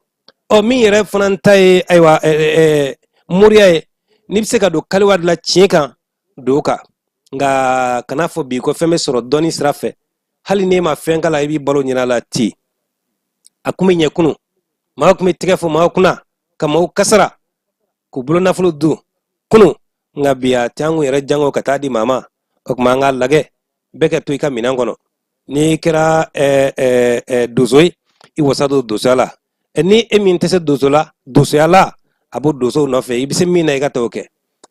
Ɔ, min yɛrɛ fana ta ye, ayiwa, moriya ye, n'i bɛ se ka don kaliwa de la tiɲɛ kan, don kan. Nka kana fɔ bi ko fɛn bɛ sɔrɔ dɔnni sira fɛ. Hali n'e ma fɛn kala, i b'i balo ɲini a la ten. A kun bɛ ɲɛ kunun, maa kun bɛ tɛgɛ fɔ maaw kunna ka maaw kasara k'u bolo nafolo dun kunun, nka bi a tɛ an kun yɛrɛ jango ka taa di maa ma. O tuma an k'a lajɛ, bɛɛ ka to i ka minɛn kɔnɔ. N'i kɛra donso ye, i wasa don donsoya la. Ni e min tɛ se donso la, donsoya la, a b'o donsow nɔfɛ. I bɛ se min na, i ka t'o kɛ.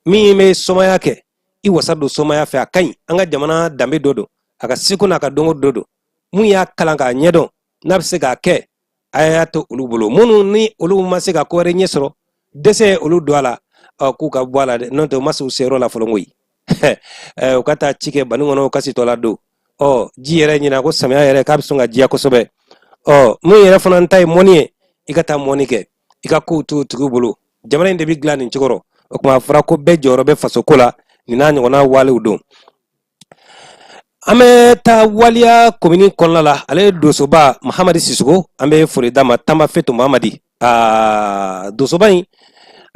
Min bɛ somaya kɛ, i wasa don somaya fɛ, a ka ɲi. An ka jamana danbe dɔ don, a ka seko n'a ka dɔnko dɔ don. Mun y'a kalan k'a ɲɛdɔn, n'a bɛ se k'a kɛ, a y'a to olu bolo. Minnu ni olu ma se ka ko wɛrɛ ɲɛ sɔrɔ, dɛsɛ ye olu don a la, k'u ka bɔ a la dɛ, n'o tɛ u ma se u seyɔrɔ la fɔlɔ koyi. U ka taa ci kɛ baninkɔnɔw kasitɔ la don. Ɔ, ji yɛrɛ ɲina ko samiya yɛrɛ k'a bɛ sɔn ka diya kosɛbɛ. Ɔ, mun yɛrɛ fana ta ye mɔni ye, i ka taa mɔni kɛ, i ka kow to tigiw bolo. Jamana in de bɛ dilan nin cogo rɔ. O tuma a fɔra ko bɛɛ jɔyɔrɔ bɛ fasoko la, nin n'a ɲɔgɔnna walew don. An bɛ taa waliya komini kɔnɔna la. Ale ye donsoba Mahamadi Sisoko, an bɛ foli d'a ma. Tanba Fetu Mahamadi, aa, donsoba in,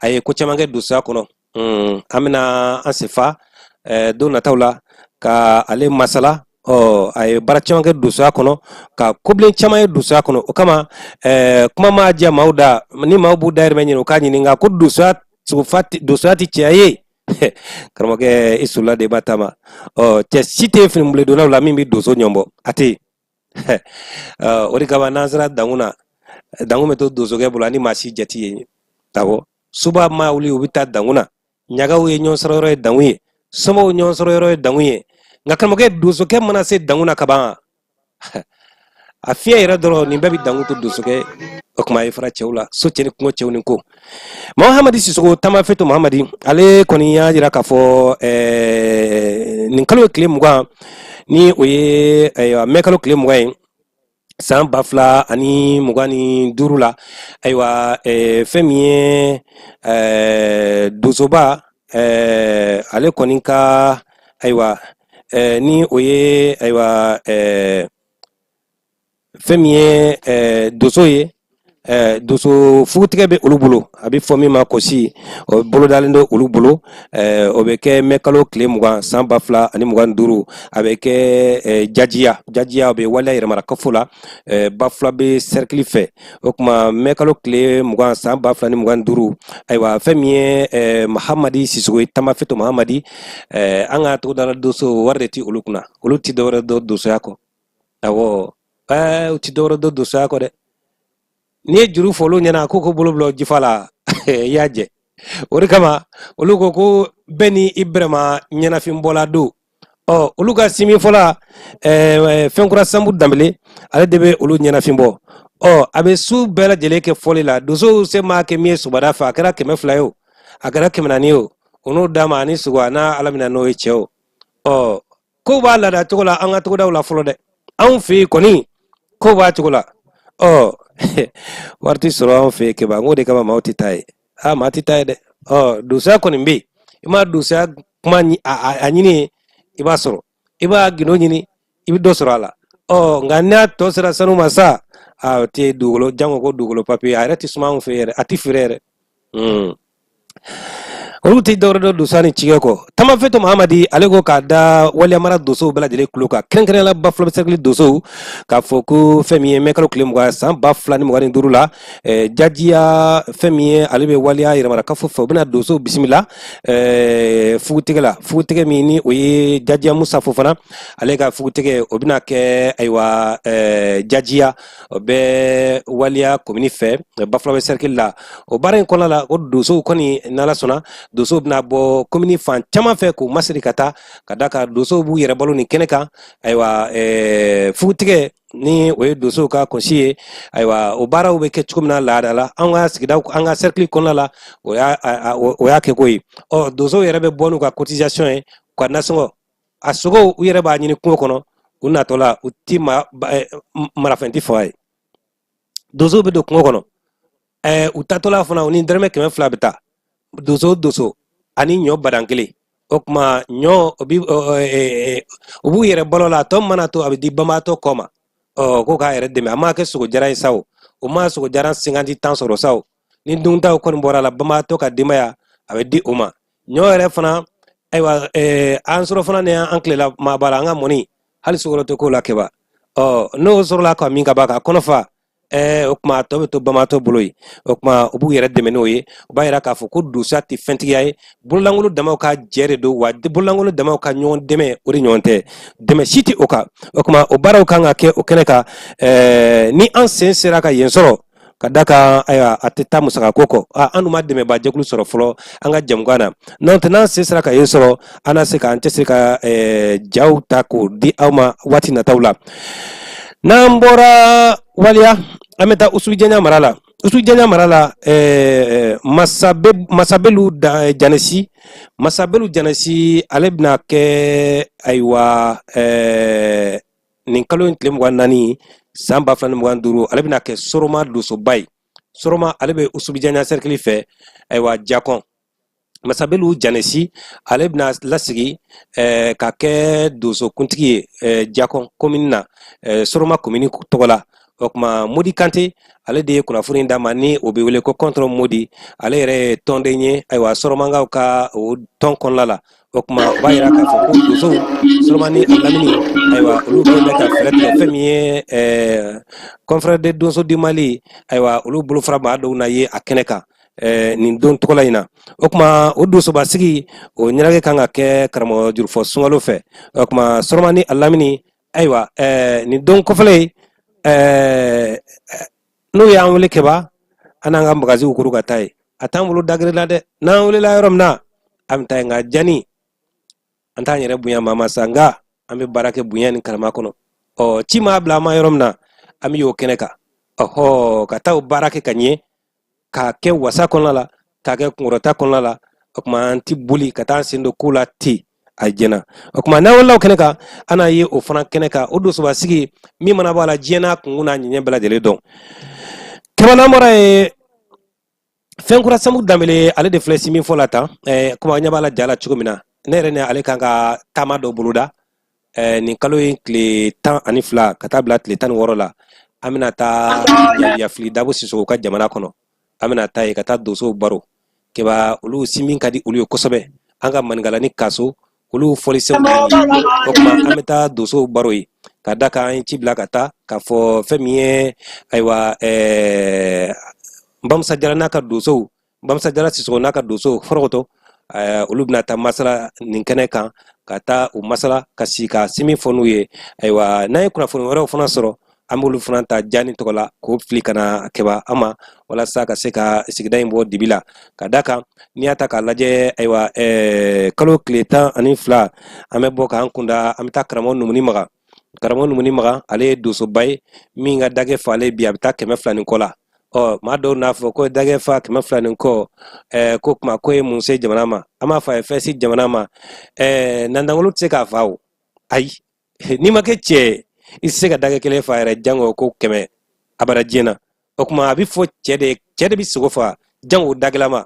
a ye ko caman kɛ donsoya kɔnɔ. An bɛna an sefa don nataw la ka ale masala. Ɔ, a ye baara caman kɛ donsoya kɔnɔ, ka kobilen caman ye donsoya kɔnɔ. O kama kuma ma diya maaw da, ni maaw b'u dahirimɛ ɲini, u k'a ɲininka ko donsoya sogofa, donsoya tɛ cɛya ye. Karamɔgɔkɛ, i sola de b'a taama. Ɔ, cɛ si tɛ finibiledonnaw la min bɛ donso ɲɔnbɔ, a tɛ yen. O de kama n'an sera dankun na, dankun bɛ to donsokɛ bolo ani maa si jate ye. Awɔ, suba maa wuli, u bɛ taa dankun na. Ɲagaw ye ɲɔgɔn sɔrɔ yɔrɔ ye dankun ye, somaw ɲɔgɔn sɔrɔ yɔrɔ ye dankun ye. Nka karamɔgɔkɛ, donsokɛ mana se dankun na kaban, a fiɲɛ yɛrɛ dɔrɔn, nin bɛɛ bɛ dankun to donsokɛ. O kuma ye fara cɛw la, so cɛ ni kungo cɛw ni ko. Mahamadi Sisoko, Tama Fetu Mahamadi, ale kɔni y'a jira k'a fɔ nin kalo ye tile 20, ni o ye mɛ kalo tile 20 ye, san 2025 la. Ayiwa, fɛn min ye donsoba, ale kɔni ka, ayiwa, ni o ye, ayiwa, fɛn min ye donso ye, donso fugutigɛ bɛ olu bolo, a bɛ fɔ min ma kosi, o bolodalen don olu bolo. O bɛ kɛ mɛ kalo tile 20, san 2025. A bɛ kɛ Jajiya. Jajiya, o bɛ waleya yɛrɛmara kafo la, Bafulabe sɛrikili fɛ. O tuma mɛ kalo tile 20, san 2025. Ayiwa, fɛn min ye Mahamadi Sisoko ye, Tama Fetu Mahamadi, an ka togodala donso, wari de tɛ olu kunna. Olu tɛ dɔwɛrɛ dɔn donsoya kɔ. Awɔ, u tɛ dɔwɛrɛ dɔn donsoya kɔ dɛ. N'i ye juru fɔ olu ɲɛna k'u ko bolo bila jifa la, i y'a jɛ. O de kama olu ko ko bɛɛ ni i bɛrɛma ɲɛnafin bɔla don. Ɔ, olu ka simi fɔla, fɛnkura Sanbu Danbele, ale de bɛ olu ɲɛnafin bɔ. Ɔ, a bɛ su bɛɛ lajɛlen kɛ fɔli la. Donsow se maa kɛ min ye sɔgɔmada fɛ, a kɛra 200 ye o, a kɛra 400 ye o, o n'o d'a ma ani sogo, a n'a ala minɛ n'o ye cɛ o. Ɔ, kow b'a laada cogo la an ka togodaw la fɔlɔ dɛ. Anw fɛ yen kɔni, kow b'a cogo la. Ɔ, wari tɛ sɔrɔ anw fɛ yen keba, n k'o de kama maaw tɛ taa ye. Aa, maa tɛ taa ye dɛ. Ɔ, donsoya kɔni bɛ yen. I ma donsoya kuma a ɲini, i b'a sɔrɔ. I b'a gindo ɲini, i bɛ dɔ sɔrɔ a la. Ɔ, nka n'a tɔ sera sanu ma sa, a tɛ dugukolo jango ko dugukolo papiye, a yɛrɛ tɛ suma anw fɛ yɛrɛ, a tɛ feere yɛrɛ. Olu tɛ dɔwɛrɛ dɔn donsoya ni cikɛ kɔ. Tamafeto Mahamadi, ale ko k'a da Waliya mara donsow bɛɛ lajɛlen tulo kan, kɛrɛnkɛrɛnnenya la Bafulabɛ sɛrikili donsow, k'a fɔ ko fɛn min ye mɛ kalo tile 20 san 2025 la, Jajiya, fɛn min ye ale bɛ Waliya yɛrɛmarakafo fɛ, u bɛna donsow bisimila fugutigɛ la. Fugutigɛ min ni o ye Jajiya Musa Fofana, ale ka fugutigɛ, o bɛna kɛ ayiwa Jajiya, o bɛ Waliya komini fɛ, Bafulabɛ sɛrikili la. O baara in kɔnɔna la, o donsow kɔni, n'Ala sɔnna, donsow bɛna bɔ komini fan caman fɛ k'u masiri ka taa, ka da kan donsow b'u yɛrɛ balo nin kɛnɛ kan. Ayiwa, fugutigɛ ni o ye donsow ka kɔsi ye. Ayiwa, o baaraw bɛ kɛ cogo min na laada la an ka sigidaw, an ka sɛrikili kɔnɔna la, o y'a kɛko ye. Ɔ, donsow yɛrɛ bɛ bɔ n'u ka cotisation ye, u ka nasɔngɔ, a sogow, u yɛrɛ b'a ɲini kungo kɔnɔ. U natɔ la, u ti ma marafɛn ti faga ye. Donsow bɛ don kungo kɔnɔ, u taatɔla fana, u ni dɔrɔmɛ 200 bɛ taa, donso o donso, ani ɲɔ badan kelen. O tuma ɲɔ o bi u b'u yɛrɛ balo la. A tɔ mana to, a bɛ di banbaatɔ kɔ ma. Ɔ, ko k'a yɛrɛ dɛmɛ. A m'a kɛ sogo jara ye sa, o o ma sogo jara 50 tan sɔrɔ sa, o ni duntaw kɔni bɔra la, banbaatɔ ka denbaya, a bɛ di o ma. Ɲɔ yɛrɛ fana, ayiwa, an sɔrɔ fana ni an tilela maaba la, an ka mɔni, hali sukaro tɛ k'o la kɛba. Ɔ, n'o sɔrɔla ka min ka ban k'a kɔnɔ fa, o tuma a tɔ bɛ to banbaatɔ bolo yen. O tuma u b'u yɛrɛ dɛmɛ n'o ye. O b'a yira k'a fɔ ko donsoya tɛ fɛntigiya ye, bololankolon damaw ka jɛ de don wa. Bololankolon damaw ka ɲɔgɔn dɛmɛ, o de ɲɔgɔn tɛ dɛmɛ si tɛ o kan. O tuma o baaraw kan ka kɛ o kɛnɛ kan. Ni an sen sera ka yen sɔrɔ, ka da kan, ayiwa, a tɛ taa musaka ko kɔ. An dun ma dɛmɛba jɛkulu sɔrɔ fɔlɔ an ka jamukan na. N'o tɛ, n'an sen sera ka yen sɔrɔ, an na se k'an cɛsiri ka jaw ta k'o di aw ma waati nataw la. N'an bɔra Waliya, an bɛ taa Usubijanya mara la. Usubijanya mara la, Masabelu Janɛsi, Masabelu Janɛsi, ale bɛna kɛ, ayiwa, nin kalo in tile 24 san 2025, ale bɛna kɛ Soroma donsoba ye. Soroma, ale bɛ Usubijanya sɛrikili fɛ. Ayiwa, Jakɔn Masabelu Janɛsi, ale bɛna lasigi ka kɛ donsokuntigi ye Jakɔn komini na, Soroma komini tɔgɔ la. O tuma Modi Kante, ale de ye kunnafoni d'a ma, ni o bɛ wele ko kɔntɔrɔ Modi. Ale yɛrɛ ye tɔnden ye, ayiwa, Sɔrɔmankaw ka o tɔn kɔnɔna la. O tuma o b'a yira k'a fɔ ko donsow Sɔrɔma ni a lamini, ayiwa, olu kɛlen bɛ ka fɛɛrɛ tigɛ. Fɛn min ye Confrère de Donso du Mali, ayiwa, olu bolofara maa dɔw na ye a kɛnɛ kan nin don tɔgɔla in na. O tuma o donsobasigi, o ɲɛnajɛ kan ka kɛ karamɔgɔ Jurufɔ sunkalo fɛ. O tuma Sɔrɔma ni a lamini, ayiwa, nin don kɔfɛlen ye, n'u y'an wele kɛba, an n'an ka magaziw kuru ka taa yen. A t'an bolo dagere la dɛ. N'an welela yɔrɔ min na, an bɛ taa yen. Nka jani an t'an yɛrɛ bonya maa ma sa, nka an bɛ baara kɛ bonya ni karama kɔnɔ. Ɔ, ci maa bila an ma yɔrɔ min na, an bɛ y'o kɛnɛ kan. Ɔhɔ, ka taa o baara kɛ ka ɲɛ, k'a kɛ wasa kɔnɔna la, k'a kɛ kunkɔrɔta kɔnɔna la. O tuma an ti boli ka taa sen don ko la ten, a jɛna. O tuma n'an wulila o kɛnɛ kan, an n'a ye o fana kɛnɛ kan, o donsobasigi min mana bɔ a la, diɲɛ n'a kunkun n'a ɲɛɲɛ bɛɛ lajɛlen dɔn. Kɛmɛ n'an bɔra yen, Fɛnkura Samu Danbele, ale de filɛ si min fɔ la tan. Komi an ɲɛ b'a la ja la cogo min na, ne yɛrɛ ni ale kan ka taama dɔ boloda nin kalo in tile 12 ka taa bila tile 16 la. An bɛna taa Yafili Dabo Sisoko ka jamana kɔnɔ. An bɛna taa yen ka taa donsow baro keba. Olu si min ka di olu ye kosɛbɛ, an ka maninkala ni kaso, olu fɔlisenw de ye. O tuma an bɛ taa donsow baro ye, ka da kan an ye ci bila ka taa k'a fɔ fɛn min ye, ayiwa, Bamusa Jara n'a ka donsow, Bamusa Jara Sisoko n'a ka donsow fɔrɔkɔtɔ, olu bɛna taa masala nin kɛnɛ kan, ka taa u masala, ka si ka si min fɔ n'u ye. Ayiwa, n'an ye kunnafoni wɛrɛw fana sɔrɔ, an b'olu fana ta jani tɔgɔ la k'o fili ka na kɛba an ma, walasa ka se ka sigida in bɔ dibi la. Ka da kan, n'i y'a ta k'a lajɛ, ayiwa, kalo tile 12, an bɛ bɔ k'an kunda, an bɛ taa karamɔgɔ Numuni Maga. Karamɔgɔ Numuni Maga, ale ye donsoba ye min ka dagɛ falen bi, a bɛ taa 200 ni kɔ la. Ɔ, maa dɔw n'a fɔ ko dagɛ fa 200 ni kɔ, ko kuma ko ye mun se jamana ma? An b'a fɔ a ye fɛn se jamana ma. Nandangolo tɛ se k'a fa o. Ayi, n'i ma kɛ cɛ ye, i tɛ se ka dagɛ kelen fa yɛrɛ, jango ko 100 abada diɲɛ na. O tuma a bɛ fɔ cɛ de, cɛ de bɛ sogo fa, jango dagɛlama.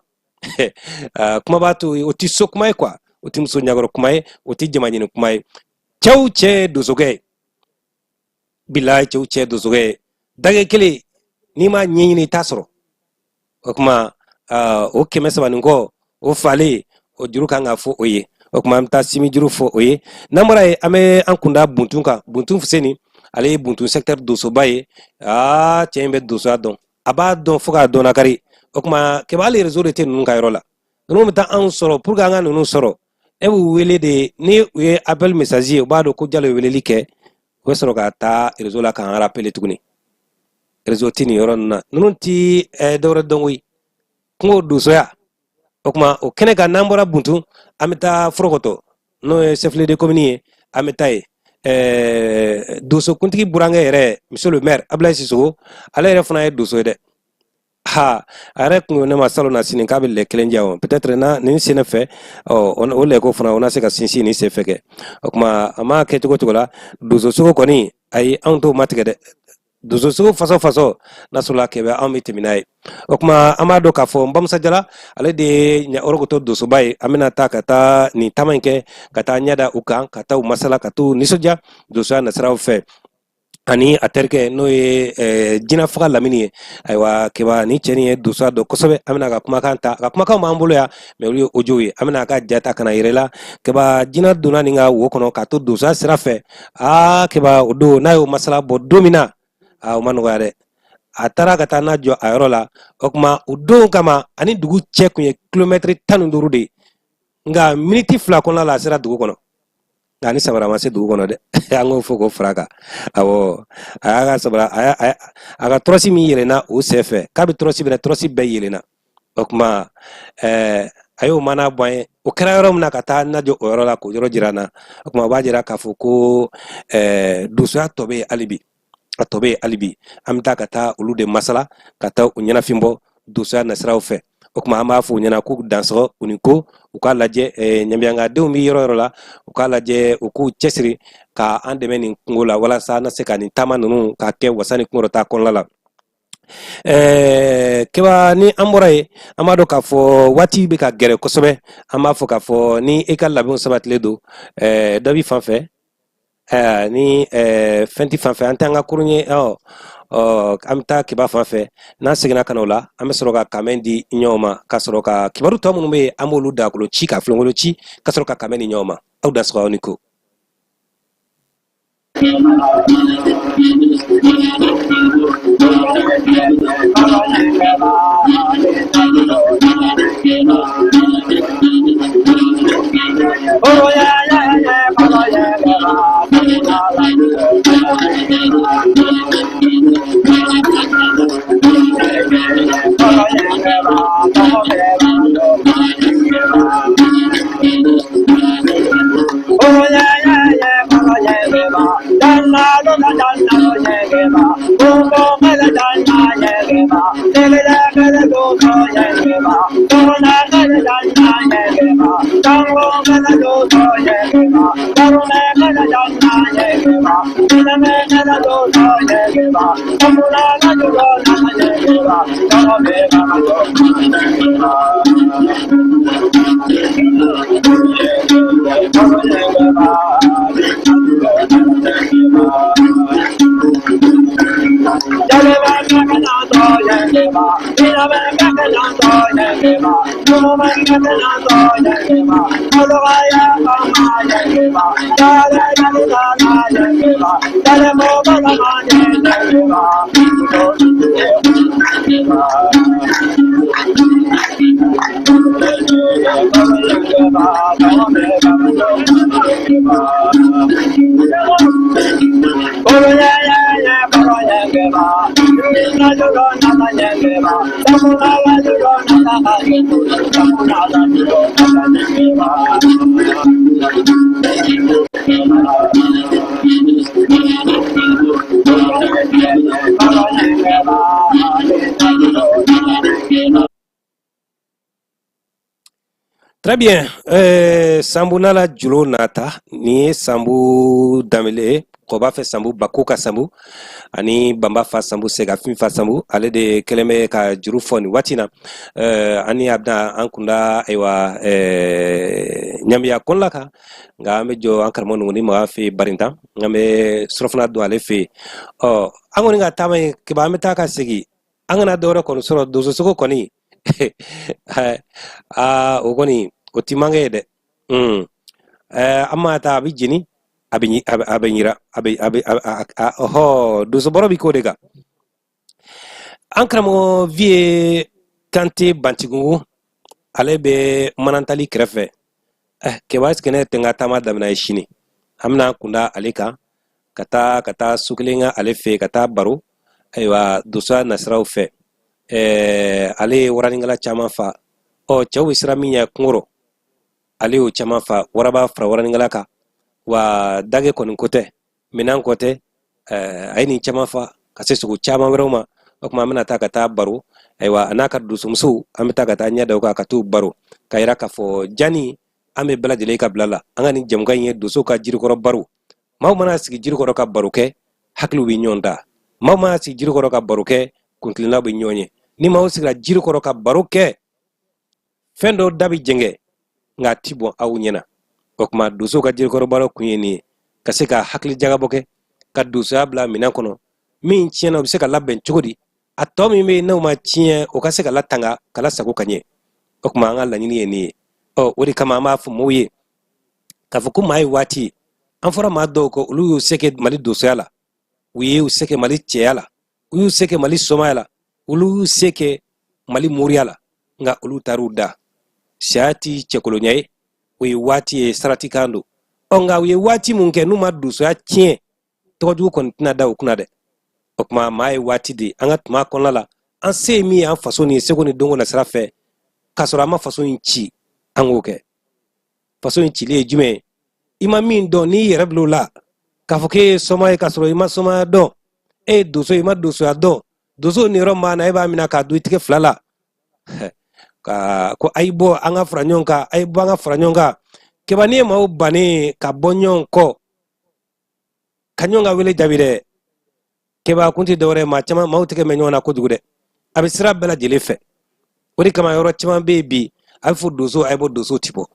Kuma b'a to o tɛ so kuma ye quoi, o tɛ muso ɲagɔrɔ kuma ye, o tɛ jama ɲini kuma ye. Cɛw cɛ ye donsokɛ ye, bilayi, cɛw cɛ ye donsokɛ ye. Dagɛ kelen, n'i m'a ɲɛɲini, i t'a sɔrɔ. O tuma o 300 ni kɔ, o falen, O juru kan ka fɔ o ye. O tuma an bɛ taa simi juru fɔ o ye. N'an bɔra yen, an bɛ an kunda Buntu kan. Buntu Fuseni, ale ye Buntu secteur donsoba ye. Aa, cɛ in bɛ donsoya dɔn, a b'a dɔn fo k'a dɔn nakari. O tuma Keba, hali réseau de tɛ ninnu ka yɔrɔ la. Ninnu bɛ taa anw sɔrɔ, pour que an ka ninnu sɔrɔ, e b'u wele de. Ni u ye appel message ye, u b'a dɔn ko Jalo ye weleli kɛ, u bɛ sɔrɔ ka taa réseau la k'an rappeler tuguni. Réseau tɛ nin yɔrɔ ninnu na. Ninnu ti dɔwɛrɛ dɔn koyi, kungo donsoya. O tuma o kɛnɛ kan, n'an bɔra Buntu, an bɛ taa Forokoto, n'o ye chef-lieu de commune ye. An bɛ taa yen, donsokuntigi burankɛ yɛrɛ, monsieur le maire Abdoulaye Sissoco, ale yɛrɛ fana ye donso ye dɛ. Ha, a yɛrɛ kun ne ma salon na sini k'a bɛ lɛ kelen diyan. Peut-être na nin sen fɛ, ɔ, o lɛko fana, o na se ka sinsin nin sen fɛ kɛ. O tuma a ma kɛ cogo cogo la, donsosogo kɔni, ayi, anw t'o matigɛ dɛ. Donsosogo fasɔ fasɔ n'a sɔrɔla kɛbɛ, anw bɛ tɛmɛ n'a ye. O tuma an b'a dɔn k'a fɔ Bamusa Jala, ale de ye Ɔrɔkɔtɔ donsoba ye. An bɛna taa ka taa nin taama in kɛ, ka taa ɲɛda u kan, ka taa u masala, ka t'u nisɔndiya donsoya nasiraw fɛ, ani a terikɛ, n'o ye Jinafaga Lamini ye. Ayiwa Keba, ni cɛ nin ye donsoya dɔn kosɛbɛ. An bɛna a ka kumakan ta. A ka kumakan b'an bolo yan, mais olu ye audio ye. An bɛna a ka ja ta ka na yɛrɛ la. Keba, jinɛ donna nin ka wo kɔnɔ k'a to donsoya sira fɛ. Aa Keba, o don n'a y'o masala bɔ don min na, aa, o ma nɔgɔya dɛ. A taara ka taa n'a jɔ a yɔrɔ la. O tuma o don kama, ani dugu cɛ kun ye kilomɛtiri 15 de ye, nka miniti 2 kɔnɔna la, a sera dugu kɔnɔ. Nka ni samara ma se dugu kɔnɔ dɛ, an k'o fɔ k'o fara kan. Awɔ, a y'a ka samara, a ka tɔrɔsi min yɛlɛnna o sen fɛ, k'a bɛ tɔrɔsi minɛ, tɔrɔsi bɛɛ yɛlɛnna. O tuma a y'o mana bɔ an ye. O kɛra yɔrɔ min na, ka taa na jɔ o yɔrɔ la, k'o yɔrɔ jira an na. O tuma o b'a jira k'a fɔ ko donsoya tɔ bɛ yen hali bi, a tɔ bɛ yen hali bi. An bɛ taa ka taa olu de masala, ka taa u ɲɛnafin bɔ donsoya nasiraw fɛ. O tuma an b'a fɔ u ɲɛna k'u dansɔgɔ, u ni ko u k'a lajɛ. Ɲamiyankadenw bɛ yɔrɔ yɔrɔ la, u k'a lajɛ, u k'u cɛsiri ka an dɛmɛ nin kungo la, walasa an na se ka nin taama ninnu ka kɛ wasa ni kunkɔrɔta kɔnɔna la. Keba, ni an bɔra yen, an b'a dɔn k'a fɔ waati bɛ ka gɛrɛ kosɛbɛ. An b'a fɔ k'a fɔ ni e ka labɛnw sabatilen don, dɔ b'i fan fɛ, ni fɛn tɛ fan fɛ, an tɛ an ka kurun ye. Ɔ, an bɛ taa Keba fan fɛ. N'an seginna ka na o la, an bɛ sɔrɔ ka kanbɛn di ɲɔgɔn ma, ka sɔrɔ ka kibaru tɔ minnu bɛ yen, an b'olu dagakolo ci, ka filenkolo ci, ka sɔrɔ ka kanbɛn di ɲɔgɔn ma. Aw da sɔgɔ, aw ni ko. Très bien. Sambu nala julo nata ni ye Sambu Danbele ye, kɔba fɛ Sambu, Bako ka Sambu, ani Banba fa Sambu, Segafin fa Sambu, ale de kɛlen bɛ ka juru fɔ nin waati na. Ani a bɛna an kunda, ayiwa, ɲamiya kɔnɔla kan, nka an bɛ jɔ an karamɔgɔ Nuguni Maga fɛ yen Barintan, an bɛ surɔfana don ale fɛ yen. Ɔ, an kɔni ka taama in Keba, an bɛ taa ka segin, an kana dɔwɛrɛ kɔni sɔrɔ donsosogo kɔni. Aa, o kɔni O ti manqué ye dɛ. An ma taa, a bɛ jeni, a bɛ a bɛ ɲira, a bɛ a bɛ a ɔhɔ, donsobaro bɛ k'o de kan. An karamɔgɔ Vieux Kante Bantigungu, ale bɛ Manantali kɛrɛfɛ. Kɛba, est-ce que ne tɛ n ka taama daminɛ ye sini? An bɛna kunda ale kan ka taa so kelen ka ale fɛ, ka taa baro. Ayiwa, donsoya nasiraw fɛ, ale ye waranikala caman fa. Ɔ, cɛw bɛ siran min ɲɛ kungo rɔ, ale y'o caman fa, waraba fara waranikala kan. Wa dage kɔni ko tɛ, minɛn ko tɛ, a ye nin caman fa ka se sogo caman wɛrɛw ma. O tuma, an bɛna taa ka taa baro. Ayiwa, a n'a ka donsomusow, an bɛ taa ka taa ɲɛ da o kan, ka t'u baro, ka yira k'a fɔ jani an bɛ bɛɛ lajɛlen ka bila la. An ka nin jɛmukan in ye donsow ka jirikɔrɔ baro. Maaw mana sigi jiri kɔrɔ ka baro kɛ, hakiliw bɛ ɲɔgɔn ta. Maaw mana sigi jiri kɔrɔ ka baro kɛ, kuntilennaw bɛ ɲɔgɔn ye. Ni maaw sigira jiri kɔrɔ ka baro kɛ, fɛn dɔw da bɛ jɛngɛ, nka a ti bɔn aw ɲɛna. O tuma, donsow ka jirikɔrɔ baro kun ye nin ye, ka se ka hakili jagabɔ kɛ, ka donsoya bila minɛn kɔnɔ. Min tiɲɛna, o bɛ se ka labɛn cogo di? A tɔ min bɛ yen, n'o ma tiɲɛ, o ka se ka latanga, ka lasago ka ɲɛ. O tuma, an ka laɲini ye nin ye. Ɔ, o de kama an b'a fɔ maaw ye k'a fɔ ko maa ye waati an fɔra maa dɔw kɔ, olu y'u se kɛ Mali donsoya la, u y'u se kɛ Mali cɛya la, u y'u se kɛ Mali somaya la, olu y'u se kɛ Mali moriya la, nka olu taar'u da. Saya ti cɛkolonya ye, o ye waati ye, sarati kan don. Ɔ, nka u ye waati mun kɛ, n'u ma donsoya tiɲɛ, tɔgɔjugu kɔni tɛna da u kunna dɛ. O tuma, maa ye waati di an ka tuma kɔnɔna la, an se ye min ye an faso ni seko ni donko na sira fɛ, k'a sɔrɔ an ma faso in ci, an k'o kɛ. Faso in cili ye jumɛn ye? I ma min dɔn, n'i yɛrɛ bil'o la k'a fɔ k'e ye soma ye, k'a sɔrɔ i ma somaya dɔn, e ye donso ye, i ma donsoya dɔn, donso niyɔrɔ min b'a na, e b'a minɛ k'a don i tigɛ fila la ka ko a y'i bɔ, an ka fara ɲɔgɔn kan, a ye bɔ, an ka fara ɲɔgɔn kan. Kɛba, n'i ye maaw bannen ka bɔ ɲɔgɔn kɔ, ka ɲɔgɔn ka wele jaabi dɛ, kɛba, kun tɛ dɔwɛrɛ ye, maa caman, maaw tigɛ mɛn ɲɔgɔn na kojugu dɛ. A bɛ sira bɛɛ lajɛlen fɛ. O de kama yɔrɔ caman bɛ yen bi, a bɛ fɔ donso a ye bɔ, donso ti bɔ,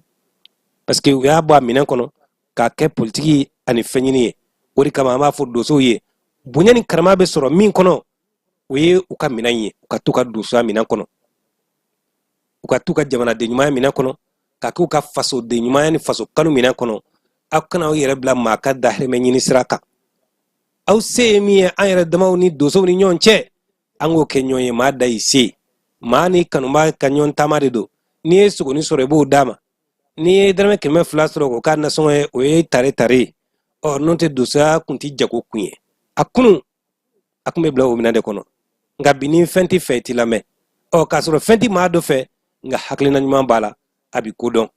parce que u y'a bɔ a minɛn kɔnɔ k'a kɛ politiki ani fɛnɲini ye. O de kama an b'a fɔ donsow ye, bonya ni karama bɛ sɔrɔ min kɔnɔ, o ye u ka minɛn ye. U ka t'u ka donsoya minɛn kɔnɔ, u ka t'u ka jamanaden ɲumanya minɛn kɔnɔ, ka k'u ka fasoden ɲumanya ni faso kanu minɛn kɔnɔ. Aw kana aw yɛrɛ bila maa ka dahirimɛ ɲini sira kan. Aw se ye min ye an yɛrɛ damaw ni donsow ni ɲɔgɔn cɛ, an k'o kɛ ɲɔgɔn ye. Maa da y'i se, maa ni kanuba ka ɲɔgɔn taama de don. N'i ye sogoni sɔrɔ, i b'o d'a ma. N'i ye dɔrɔmɛ 200 sɔrɔ k'o k'a nasɔngɔ ye, o ye tare tare ye. Ɔ, n'o tɛ, donsoya kun ti jago kun ye. A kunun, a kun bɛ bila o minɛn de kɔnɔ, nka bi, ni fɛn t'i fɛ, i t'i lamɛn. Ɔ, k'a sɔrɔ fɛn ti maa dɔ fɛ, nka hakilina ɲuman b'a la, a bi ko dɔn,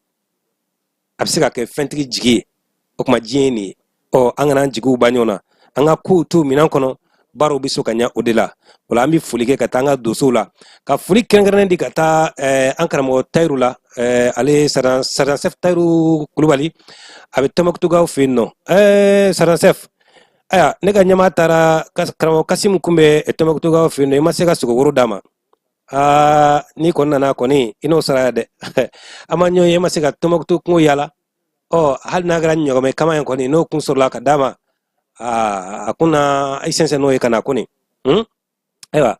a bɛ se ka kɛ fɛntigi jigi ye. O tuma, diɲɛ ye nin ye. Ɔ, an kana an jigiw ba ɲɔgɔn na, an ka kow to minɛn kɔnɔ, baaraw bɛ se ka ɲɛ o de la. O la, an bɛ foli kɛ ka taa an ka donsow la, ka foli kɛrɛnkɛrɛnnen di ka taa an karamɔgɔ Tayiru la. Ale sergent-chef Tayiru Kulubali, a bɛ Tɔnbɔkutukaw fɛ yen nɔ. Sergent-chef, ayiwa, ne ka ɲɛmaa taara karamɔgɔ Kasimu kun bɛ Tɔnbɔkutukaw fɛ yen nɔ, i ma se ka sogo woro d'a ma. Aa, n'i kɔni nana kɔni, i n'o sara dɛ. An ma ɲɔgɔn ye, e ma se ka Tɔnbɔkutu kungo yala. Ɔ, hali n'a kɛra ɲɔgɔmɛ kama ye kɔni, n'o kun sɔrɔla ka d'a ma, aa, a kun na i sɛnsɛn n'o ye ka na kɔni. Ayiwa,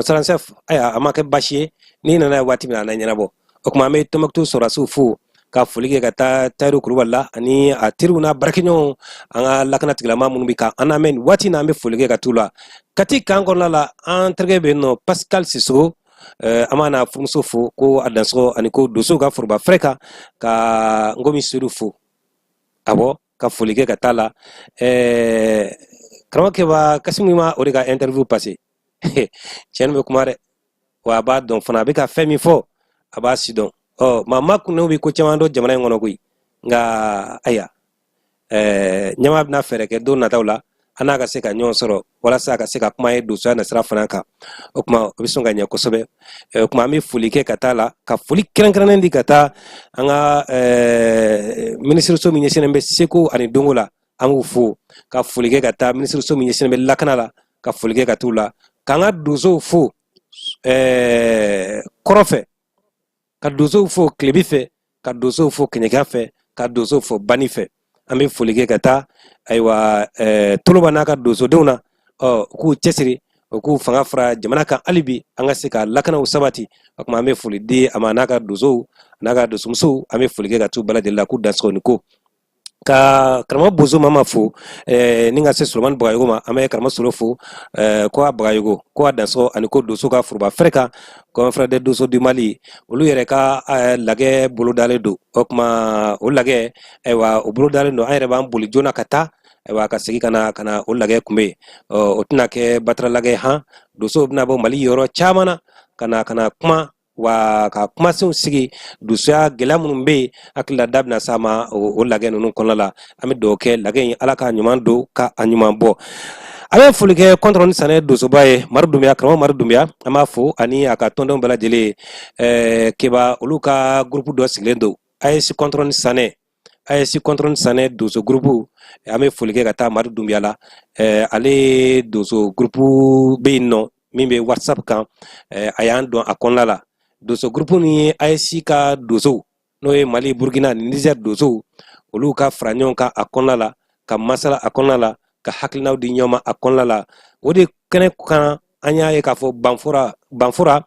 sergent-chef, ayiwa, a ma kɛ baasi ye. N'i nana ye waati min na, a na ɲɛnabɔ. O tuma, an bɛ Tɔnbɔkutu sɔrɔdasiw fo, ka foli kɛ ka taa Tayiru Kulubali la ani a teriw n'a baarakɛɲɔgɔnw, an ka lakana tigilama minnu bɛ ka an lamɛn nin waati in na, an bɛ foli kɛ ka t'u la. Kati kan kɔnɔna la, an terikɛ bɛ yen nɔ, Pascal Sisoko, an b'a n'a furumuso fo ko a dansɔgɔ ani ko donsow ka foroba fɛrɛ kan, ka Ngomi Sedu fo, awɔ, ka foli kɛ ka taa la. Karamɔgɔ Kɛba Kasimu ma o de ka interview passé. Cɛ nin bɛ kuma dɛ, wa a b'a dɔn fana, a bɛ ka fɛn min fɔ, a b'a si dɔn. Ɔ, maa ma kunnaw bɛ ko caman dɔn jamana in kɔnɔ koyi. Nka ayiwa, ɲɛmaa bɛna fɛɛrɛ kɛ don nataw la, an n'a ka se ka ɲɔgɔn sɔrɔ walasa a ka se ka kuma ye donsoya nasira fana kan. O tuma, o bɛ sɔn ka ɲɛ kosɛbɛ. O tuma, an bɛ foli kɛ ka taa la, ka foli kɛrɛnkɛrɛnnen di ka taa an ka minisiriso min ɲɛsinnen bɛ seko ani donko la, an b'u fo, ka foli kɛ ka taa minisiriso min ɲɛsinnen bɛ lakana la, ka foli kɛ ka t'u la, k'an ka donsow fo kɔrɔ fɛ, ka donsow fo tilebi fɛ, ka donsow fo kɛɲɛka fɛ, ka donsow fo bani fɛ. An bɛ foli kɛ ka taa, ayiwa, Toloba n'a ka donsodenw na. Ɔ, u k'u cɛsiri, u k'u fanga fara jamana kan hali bi, an ka se ka lakanaw sabati. O tuma, an bɛ foli di a ma n'a ka donsow. n'a ka donsomusow, an bɛ foli kɛ ka t'u bɛɛ lajɛlen la k'u dansɔgɔ ni ko. Ka karamɔgɔ Bozo Mama fo, ni ka se Solomani Bagayogo ma, an bɛ karamɔgɔ Solo fo, ko a Bagayogo ko a dansɔgɔ ani ko donso ka foroba fɛrɛ kan, Confrérie des Dosso du Mali, olu yɛrɛ ka lagɛ bolodalen don. O tuma o lagɛ, ayiwa, o bolodalen don, an yɛrɛ b'an boli joona ka taa, ayiwa, ka segin ka na ka na o lagɛ kunbɛn. O tɛna kɛ batara lagɛ han. Donsow bɛna bɔ Mali yɔrɔ caman na ka na ka na kuma, wa ka kumasenw sigi donsoya gɛlɛya minnu bɛ yen. Hakili la da bɛna s'a ma o lagɛ ninnu kɔnɔna la. An bɛ dugawu kɛ lagɛ in, Ala k'a ɲuman don, ka a ɲuman bɔ. An bɛ foli kɛ Kɔntɔrɔn ni Sanɛ donsoba ye, Mari Dunbiya, karamɔgɔ Mari Dunbiya, an b'a fo ani a ka tɔndenw bɛɛ lajɛlen. Keba, olu ka gurupu dɔ sigilen don, AES Kɔntɔrɔn ni Sanɛ, AES Kɔntɔrɔn ni Sanɛ donso gurupu. An bɛ foli kɛ ka taa Mari Dunbiya la. Ale donso gurupu bɛ yen nɔ min bɛ WhatsApp kan, a y'an dɔn a kɔnɔna la. Donso gurupu ni ye AES ka donsow, n'o ye Mali, Burukina ni Niger donsow, olu ka fara ɲɔgɔn kan a kɔnɔna la, ka masala a kɔnɔna la, ka hakilinaw di ɲɔgɔn ma a kɔnɔna la. O de kɛnɛ kan, an y'a ye k'a fɔ Banfora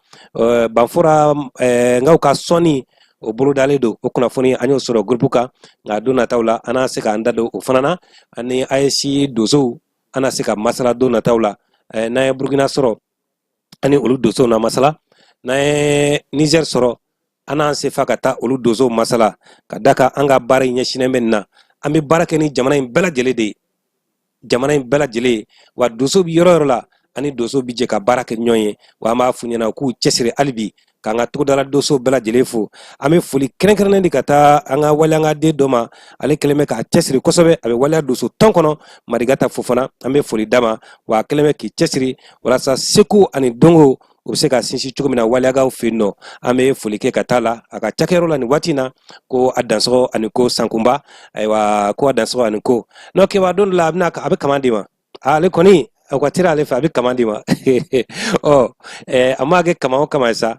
nkaw ka sɔnni o bolodalen don. O kunnafoni an y'o sɔrɔ gurupu kan, nka don nataw la an na se k'an da don o fana na, ani AES donsow an na se ka masala don nataw la. N'an ye Burukina sɔrɔ, ani olu donsow na masala. N'an ye Niger sɔrɔ, an n'an sefa ka taa olu donsow masala. Ka da kan, an ka baara in ɲɛsinnen bɛ nin na. An bɛ baara kɛ ni jamana in bɛɛ lajɛlen de ye, jamana in bɛɛ lajɛlen ye. Wa donso bɛ yɔrɔ yɔrɔ la, ani donso bɛ jɛ ka baara kɛ ɲɔgɔn ye. Wa an b'a f'u ɲɛna k'u cɛsiri hali bi, k'an ka togodala donso bɛɛ lajɛlen fo. An bɛ foli kɛrɛnkɛrɛnnen di ka taa an ka waleyankaden dɔ ma. Ale kɛlen bɛ k'a cɛsiri kosɛbɛ, a bɛ waleya donso tɔn kɔnɔ, Marigata Fofana, an bɛ foli d'a ma. Wa a kɛlen bɛ k'i cɛsiri walasa seko ani dɔnko o bɛ se ka sinsin cogo min na waleyakaw fɛ yen nɔ. An bɛ foli kɛ ka taa la a ka cakɛyɔrɔ la nin waati in na, ko a dansɔgɔ ani ko sankunba. Ayiwa, ko a dansɔgɔ ani ko n'o kɛba don dɔ la, a bɛna a bɛ kaman d'i ma. Ale kɔni, o ka teri ale fɛ, a bɛ kaman d'i ma. Ɔ a m'a kɛ kaman o kaman ye sa,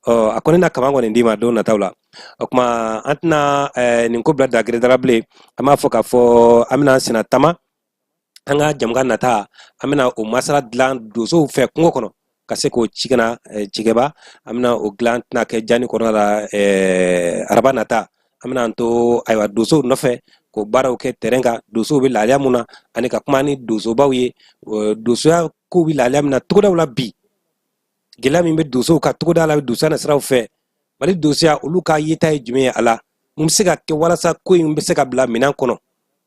ɔ a kɔni na kaman kɔni d'i ma don nataw la. O tuma an tɛna nin ko bila dagere dara bilen. An b'a fɔ k'a fɔ an bɛna an senna taama an ka jamukan nata, an bɛna o masala dilan donsow fɛ kungo kɔnɔ, ka se k'o ci ka na cikɛba. An bɛna o dilan, tɛna kɛ jani kɔnɔna la. Araba nata, an bɛna an to, ayiwa, donsow nɔfɛ k'o baaraw kɛ terrain kan, donsow bɛ lahalaya mun na, ani ka kuma ni donsobaw ye, donsoya kow bɛ lahalaya min na togodaw la bi, gɛlɛya min bɛ donsow ka togoda la, donsoya na siraw fɛ, Mali donsoya, olu ka yeta ye jumɛn ye a la, mun bɛ se ka kɛ walasa ko in bɛ se ka bila minɛn kɔnɔ,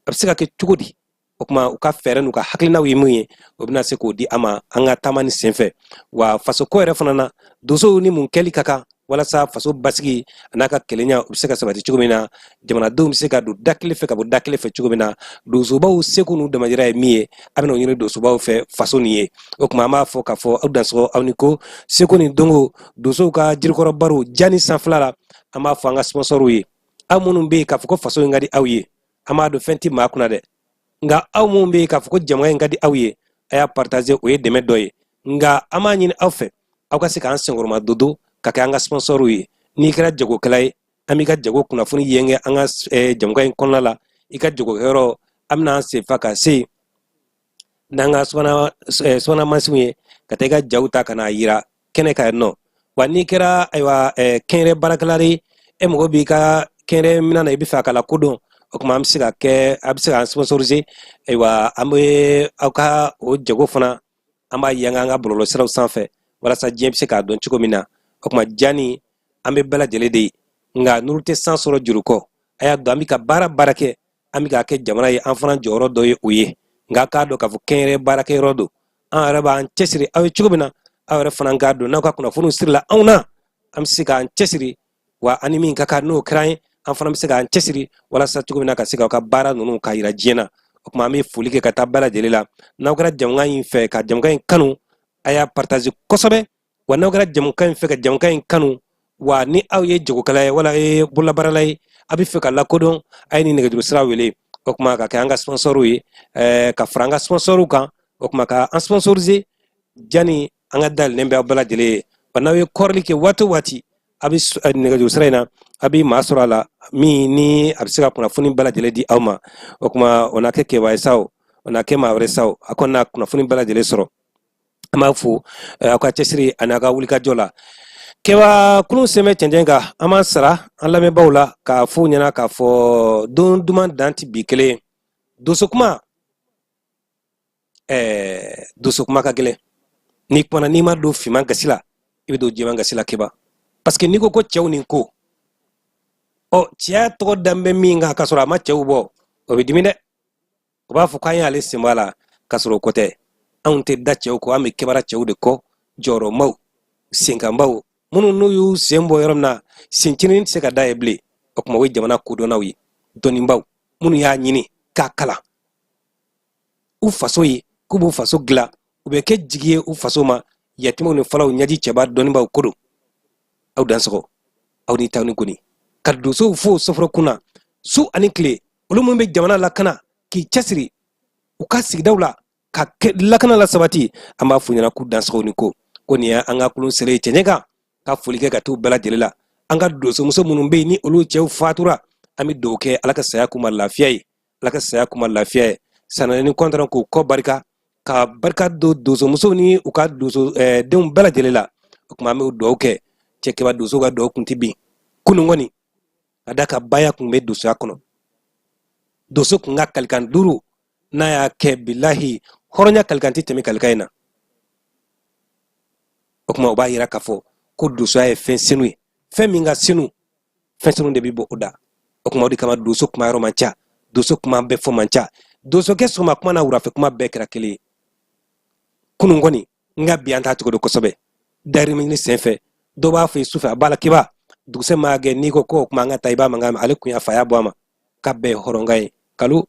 a bɛ se ka kɛ cogo di? O tuma u ka fɛɛrɛ n'u ka hakilinaw ye mun ye, o bɛna se k'o di an ma an ka taama ni senfɛ. Wa faso ko yɛrɛ fana na, donsow ni mun kɛli ka kan walasa faso basigi a n'a ka kelenya u bɛ se ka sabati cogo min na, jamanadenw bɛ se ka don da kelen fɛ ka bɔ da kelen fɛ cogo min na, donsobaw seko n'u damajira ye min ye, a bɛna o ɲini donsobaw fɛ faso nin ye. O tuma an b'a fɔ k'a fɔ aw dansɔgɔ aw ni ko seko ni dɔnko donsow ka jirikɔrɔ baro jani sanfɛla la. An b'a fɔ an ka sponsɔrw ye, aw minnu bɛ yen k'a fɔ ko faso in ka di aw ye, an b'a dɔn fɛn tɛ maa kunna dɛ, nka aw minnu bɛ yen k'a fɔ ko jamukan in ka di aw ye, a y'a partager, o ye dɛmɛ dɔ ye. Nka an b'a ɲini aw fɛ, aw ka se k'an senkɔrɔma dodo ka kɛ an ka sponsɔrw ye. N'i kɛra jagokɛla ye, an b'i ka jago kunnafoni yɛngɛ an ka jamukan in kɔnɔna la. I ka jagokɛyɔrɔ, an bɛna an senfa ka se n'an ka subahana mansinw ye ka taa i ka jaw ta ka n'a yira kɛnɛ kan yan nɔ. Wa n'i kɛra, ayiwa, kɛnyɛrɛ baarakɛla ye, e mago b'i ka kɛnyɛrɛ minɛn na, i bɛ fɛ a ka lakodɔn, o tuma an bɛ se ka kɛ, a bɛ se k'an sponsoriser. Ayiwa, an bɛ aw ka o jago fana, an b'a yanga an ka bɔlɔlɔsiraw sanfɛ walasa diɲɛ bɛ se k'a dɔn cogo min na. O tuma jani an bɛ bɛɛ lajɛlen de ye, nka nuru tɛ san sɔrɔ juru kɔ. A y'a dɔn an bɛ ka baara baara kɛ, an bɛ k'a kɛ jamana ye, an fana jɔyɔrɔ dɔ ye o ye. Nka k'a dɔn k'a fɔ kɛnyɛrɛ baarakɛyɔrɔ don, an yɛrɛ b'an cɛsiri aw ye cogo min na, aw yɛrɛ fana k'a dɔn n'aw ka kunnafoniw sirila anw na, an bɛ se k'an cɛsiri. Wa an ni min ka kan, n'o kɛra an ye, an fana bɛ se k'an cɛsiri walasa cogo min na ka se k'aw ka baara ninnu k'a yira diɲɛ na. O tuma an bɛ foli kɛ ka taa bɛɛ lajɛlen la. N'aw kɛra jamukan in fɛ ka jamukan in kanu, a y'a partager kosɛbɛ. Wa n'aw kɛra jamukan in fɛ ka jamukan in kanu, wa ni aw ye jagokɛla ye wala ye bololabaarala ye, a bɛ fɛ ka lakodɔn, a ye nin nɛgɛjuru sira wele. O tuma ka kɛ an ka sponsɔrw ye, ka fara an ka sponsɔrw kan, o tuma ka an sponsoriser jani an ka dayɛlɛnnen bɛ aw bɛɛ lajɛlen ye. Wa n'aw ye kɔrɔli kɛ waati o waati, a bɛ nɛgɛjuru sira in na, a bɛ maa sɔrɔ a la min ni a bɛ se ka kunnafoni bɛɛ lajɛlen di aw ma. O tuma o na kɛ kɛba ye sa, o na kɛ maa wɛrɛ sa, o a kɔni na kunnafoni bɛɛ lajɛlen sɔrɔ. An b'a fo aw ka cɛsiri ani aw ka wulikajɔ la. Kɛba kulun sen bɛ cɛncɛn kan, an b'an sara an lamɛnbaaw la k'a f'u ɲɛna k'a fɔ don duman dan tɛ bi kelen. Donso kuma, donso kuma ka gɛlɛn. N'i kumana, n'i ma don finman gasi la, i bɛ don jɛman gasi la, Keba, parce que n'i ko ko cɛw ni ko, ɔ cɛya tɔgɔ dan bɛ min kan, k'a sɔrɔ a ma cɛw bɔ, o bɛ dimi dɛ. O b'a fɔ k'an y'ale sen bɔ a la, k'a sɔrɔ o ko tɛ. Anw tɛ da cɛw kɔ, an bɛ kebara cɛw de kɔ, jɔyɔrɔmaw, senkanbaw, minnu n'u y'u sen bɔ yɔrɔ min na, sencinin tɛ se ka da ye bilen. O tuma, o ye jamana kodɔnnaw ye, dɔnnibaw, minnu y'a ɲini k'a kalan u faso ye, k'u b'u faso dilan, u bɛ kɛ jigi ye u faso ma, yatimɛw ni falaw ɲɛji cɛba, dɔnnibaw ko don. Aw dansɔgɔ, aw ni taw ni goni ka donsow fo soforo kunna su ani tile, olu minnu bɛ jamana lakana, k'i cɛsiri u ka sigidaw la ka lakana la sabati. An b'a f'u ɲɛna k'u dansɔgɔ ni ko ko nin y'an ka kulun selen ye cɛncɛn kan, ka foli kɛ ka t'u bɛɛ lajɛlen la. An ka donsomuso minnu bɛ yen, ni olu cɛw fatura, an bɛ dugawu kɛ, Ala ka saya k'u ma lafiya ye, Ala ka saya k'u ma lafiya ye. Sanani kɔntɔn k'u kɔ barika, ka barika don donsomusow ni u ka donso denw bɛɛ lajɛlen la. O tuma, an bɛ dugawu kɛ. Cɛkɛba, donso ka dugawu kun tɛ bin kunun kɔni, ka da ka baya kun bɛ donsoya kɔnɔ. Donso kun ka kalikan duuru, n'a y'a kɛ, bilahi, hɔrɔnya kalikan tɛ tɛmɛ kalikan in na. O tuma, o b'a yira k'a fɔ ko donsoya ye fɛn senu ye, fɛn min ka senu, fɛn senu de bɛ bɔ o da. O tuma, o de kama donso kuma yɔrɔ man ca, donso kuma bɛɛ fɔ man ca. Donsokɛ sɔgɔma kuma n'a wulafɛ kuma bɛɛ kɛra kelen ye kunun kɔni, nka bi an t'a cogo dɔn kosɛbɛ. Dayirimɛ ɲini senfɛ, dɔ b'a fɔ i sufɛ a b'a la kiba dugusɛ maa gɛn. N'i ko k'o kuma an ka taa, i b'a mankan mɛn, ale kun y'a fa y'a bɔ a ma k'a bɛɛ ye hɔrɔnkan ye kalo.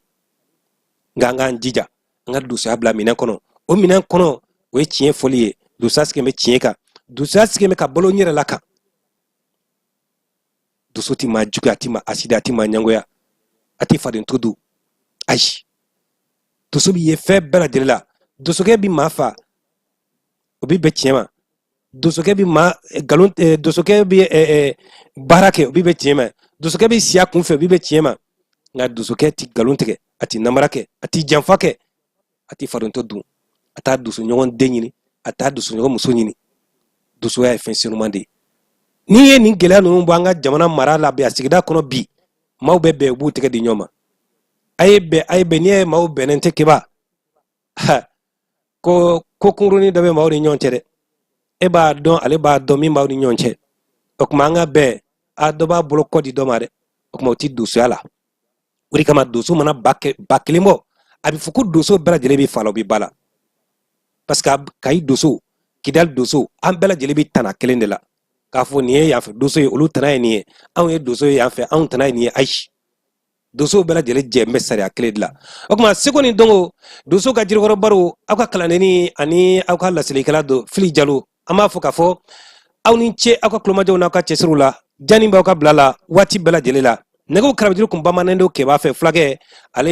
Nka an k'an jija, an ka donsoya bila minɛn kɔnɔ. O minɛn kɔnɔ, o ye tiɲɛ fɔli ye. Donsoya sigilen bɛ tiɲɛ kan, donsoya sigilen bɛ ka balo n yɛrɛ la kan. Donso ti maa juguya, a ti maa asidi, a ti maa ɲangoya, a ti faden to dun, ayi. Donso bi ye fɛn bɛɛ lajɛlen la. Donsokɛ bi maa fa, o bi bɛn tiɲɛ ma. Donsokɛ bi maa nkalon, donsokɛ bi baara kɛ, o bi bɛn tiɲɛ ma. Donsokɛ bi siya kun fɛ, o bi bɛn tiɲɛ ma. Nka donsokɛ ti nkalon tigɛ, a ti namara kɛ, a ti janfa kɛ, a ti farintɔ dun, a t'a donsoɲɔgɔn den ɲini, a t'a donsoɲɔgɔn muso ɲini. Donsoya ye fɛn senuman de ye. N'i ye nin gɛlɛya ninnu bɔ an ka jamana mara la bi, a sigida kɔnɔ bi, maaw bɛ bɛn, u b'u tɛgɛ di ɲɔgɔn ma. A ye bɛn, a ye bɛn. N'i ye maaw bɛnnen tɛ, keba, ko ko kunkurunin dɔ bɛ maaw ni ɲɔgɔn cɛ dɛ. E b'a dɔn, ale b'a dɔn min b'aw ni ɲɔgɔn cɛ. O tuma, an ka bɛn, a dɔ b'a bolo kɔ di dɔ ma dɛ. O tuma, o ti donsoya la. O de kama, donso mana ba kelen bɔ, a bɛ fɔ ko donso bɛɛ lajɛlen bɛ fa la, o bɛ ba la, parce que Kayi donso, Kidali donso, an bɛɛ lajɛlen bɛ tana kelen de la, k'a fɔ nin ye yanfɛ donso ye, olu tana ye nin ye, anw ye donso ye yan fɛ, anw tana ye nin ye. Ayi, donsow bɛɛ lajɛlen jɛ bɛ sariya kelen de la. O tuma, seko ni dɔnko, donso ka jirikɔrɔ baro, aw ka kalandenni ani aw ka laselikɛla don, Fili Jalo. An b'a fɔ k'a fɔ aw ni ce aw ka tulomajɔw n'aw ka cɛsiriw la. Jani b'aw ka bila la waati bɛɛ lajɛlen la. Nɛgɛw karabajuru kun bamanan don Keba fɛ, fulakɛ ale.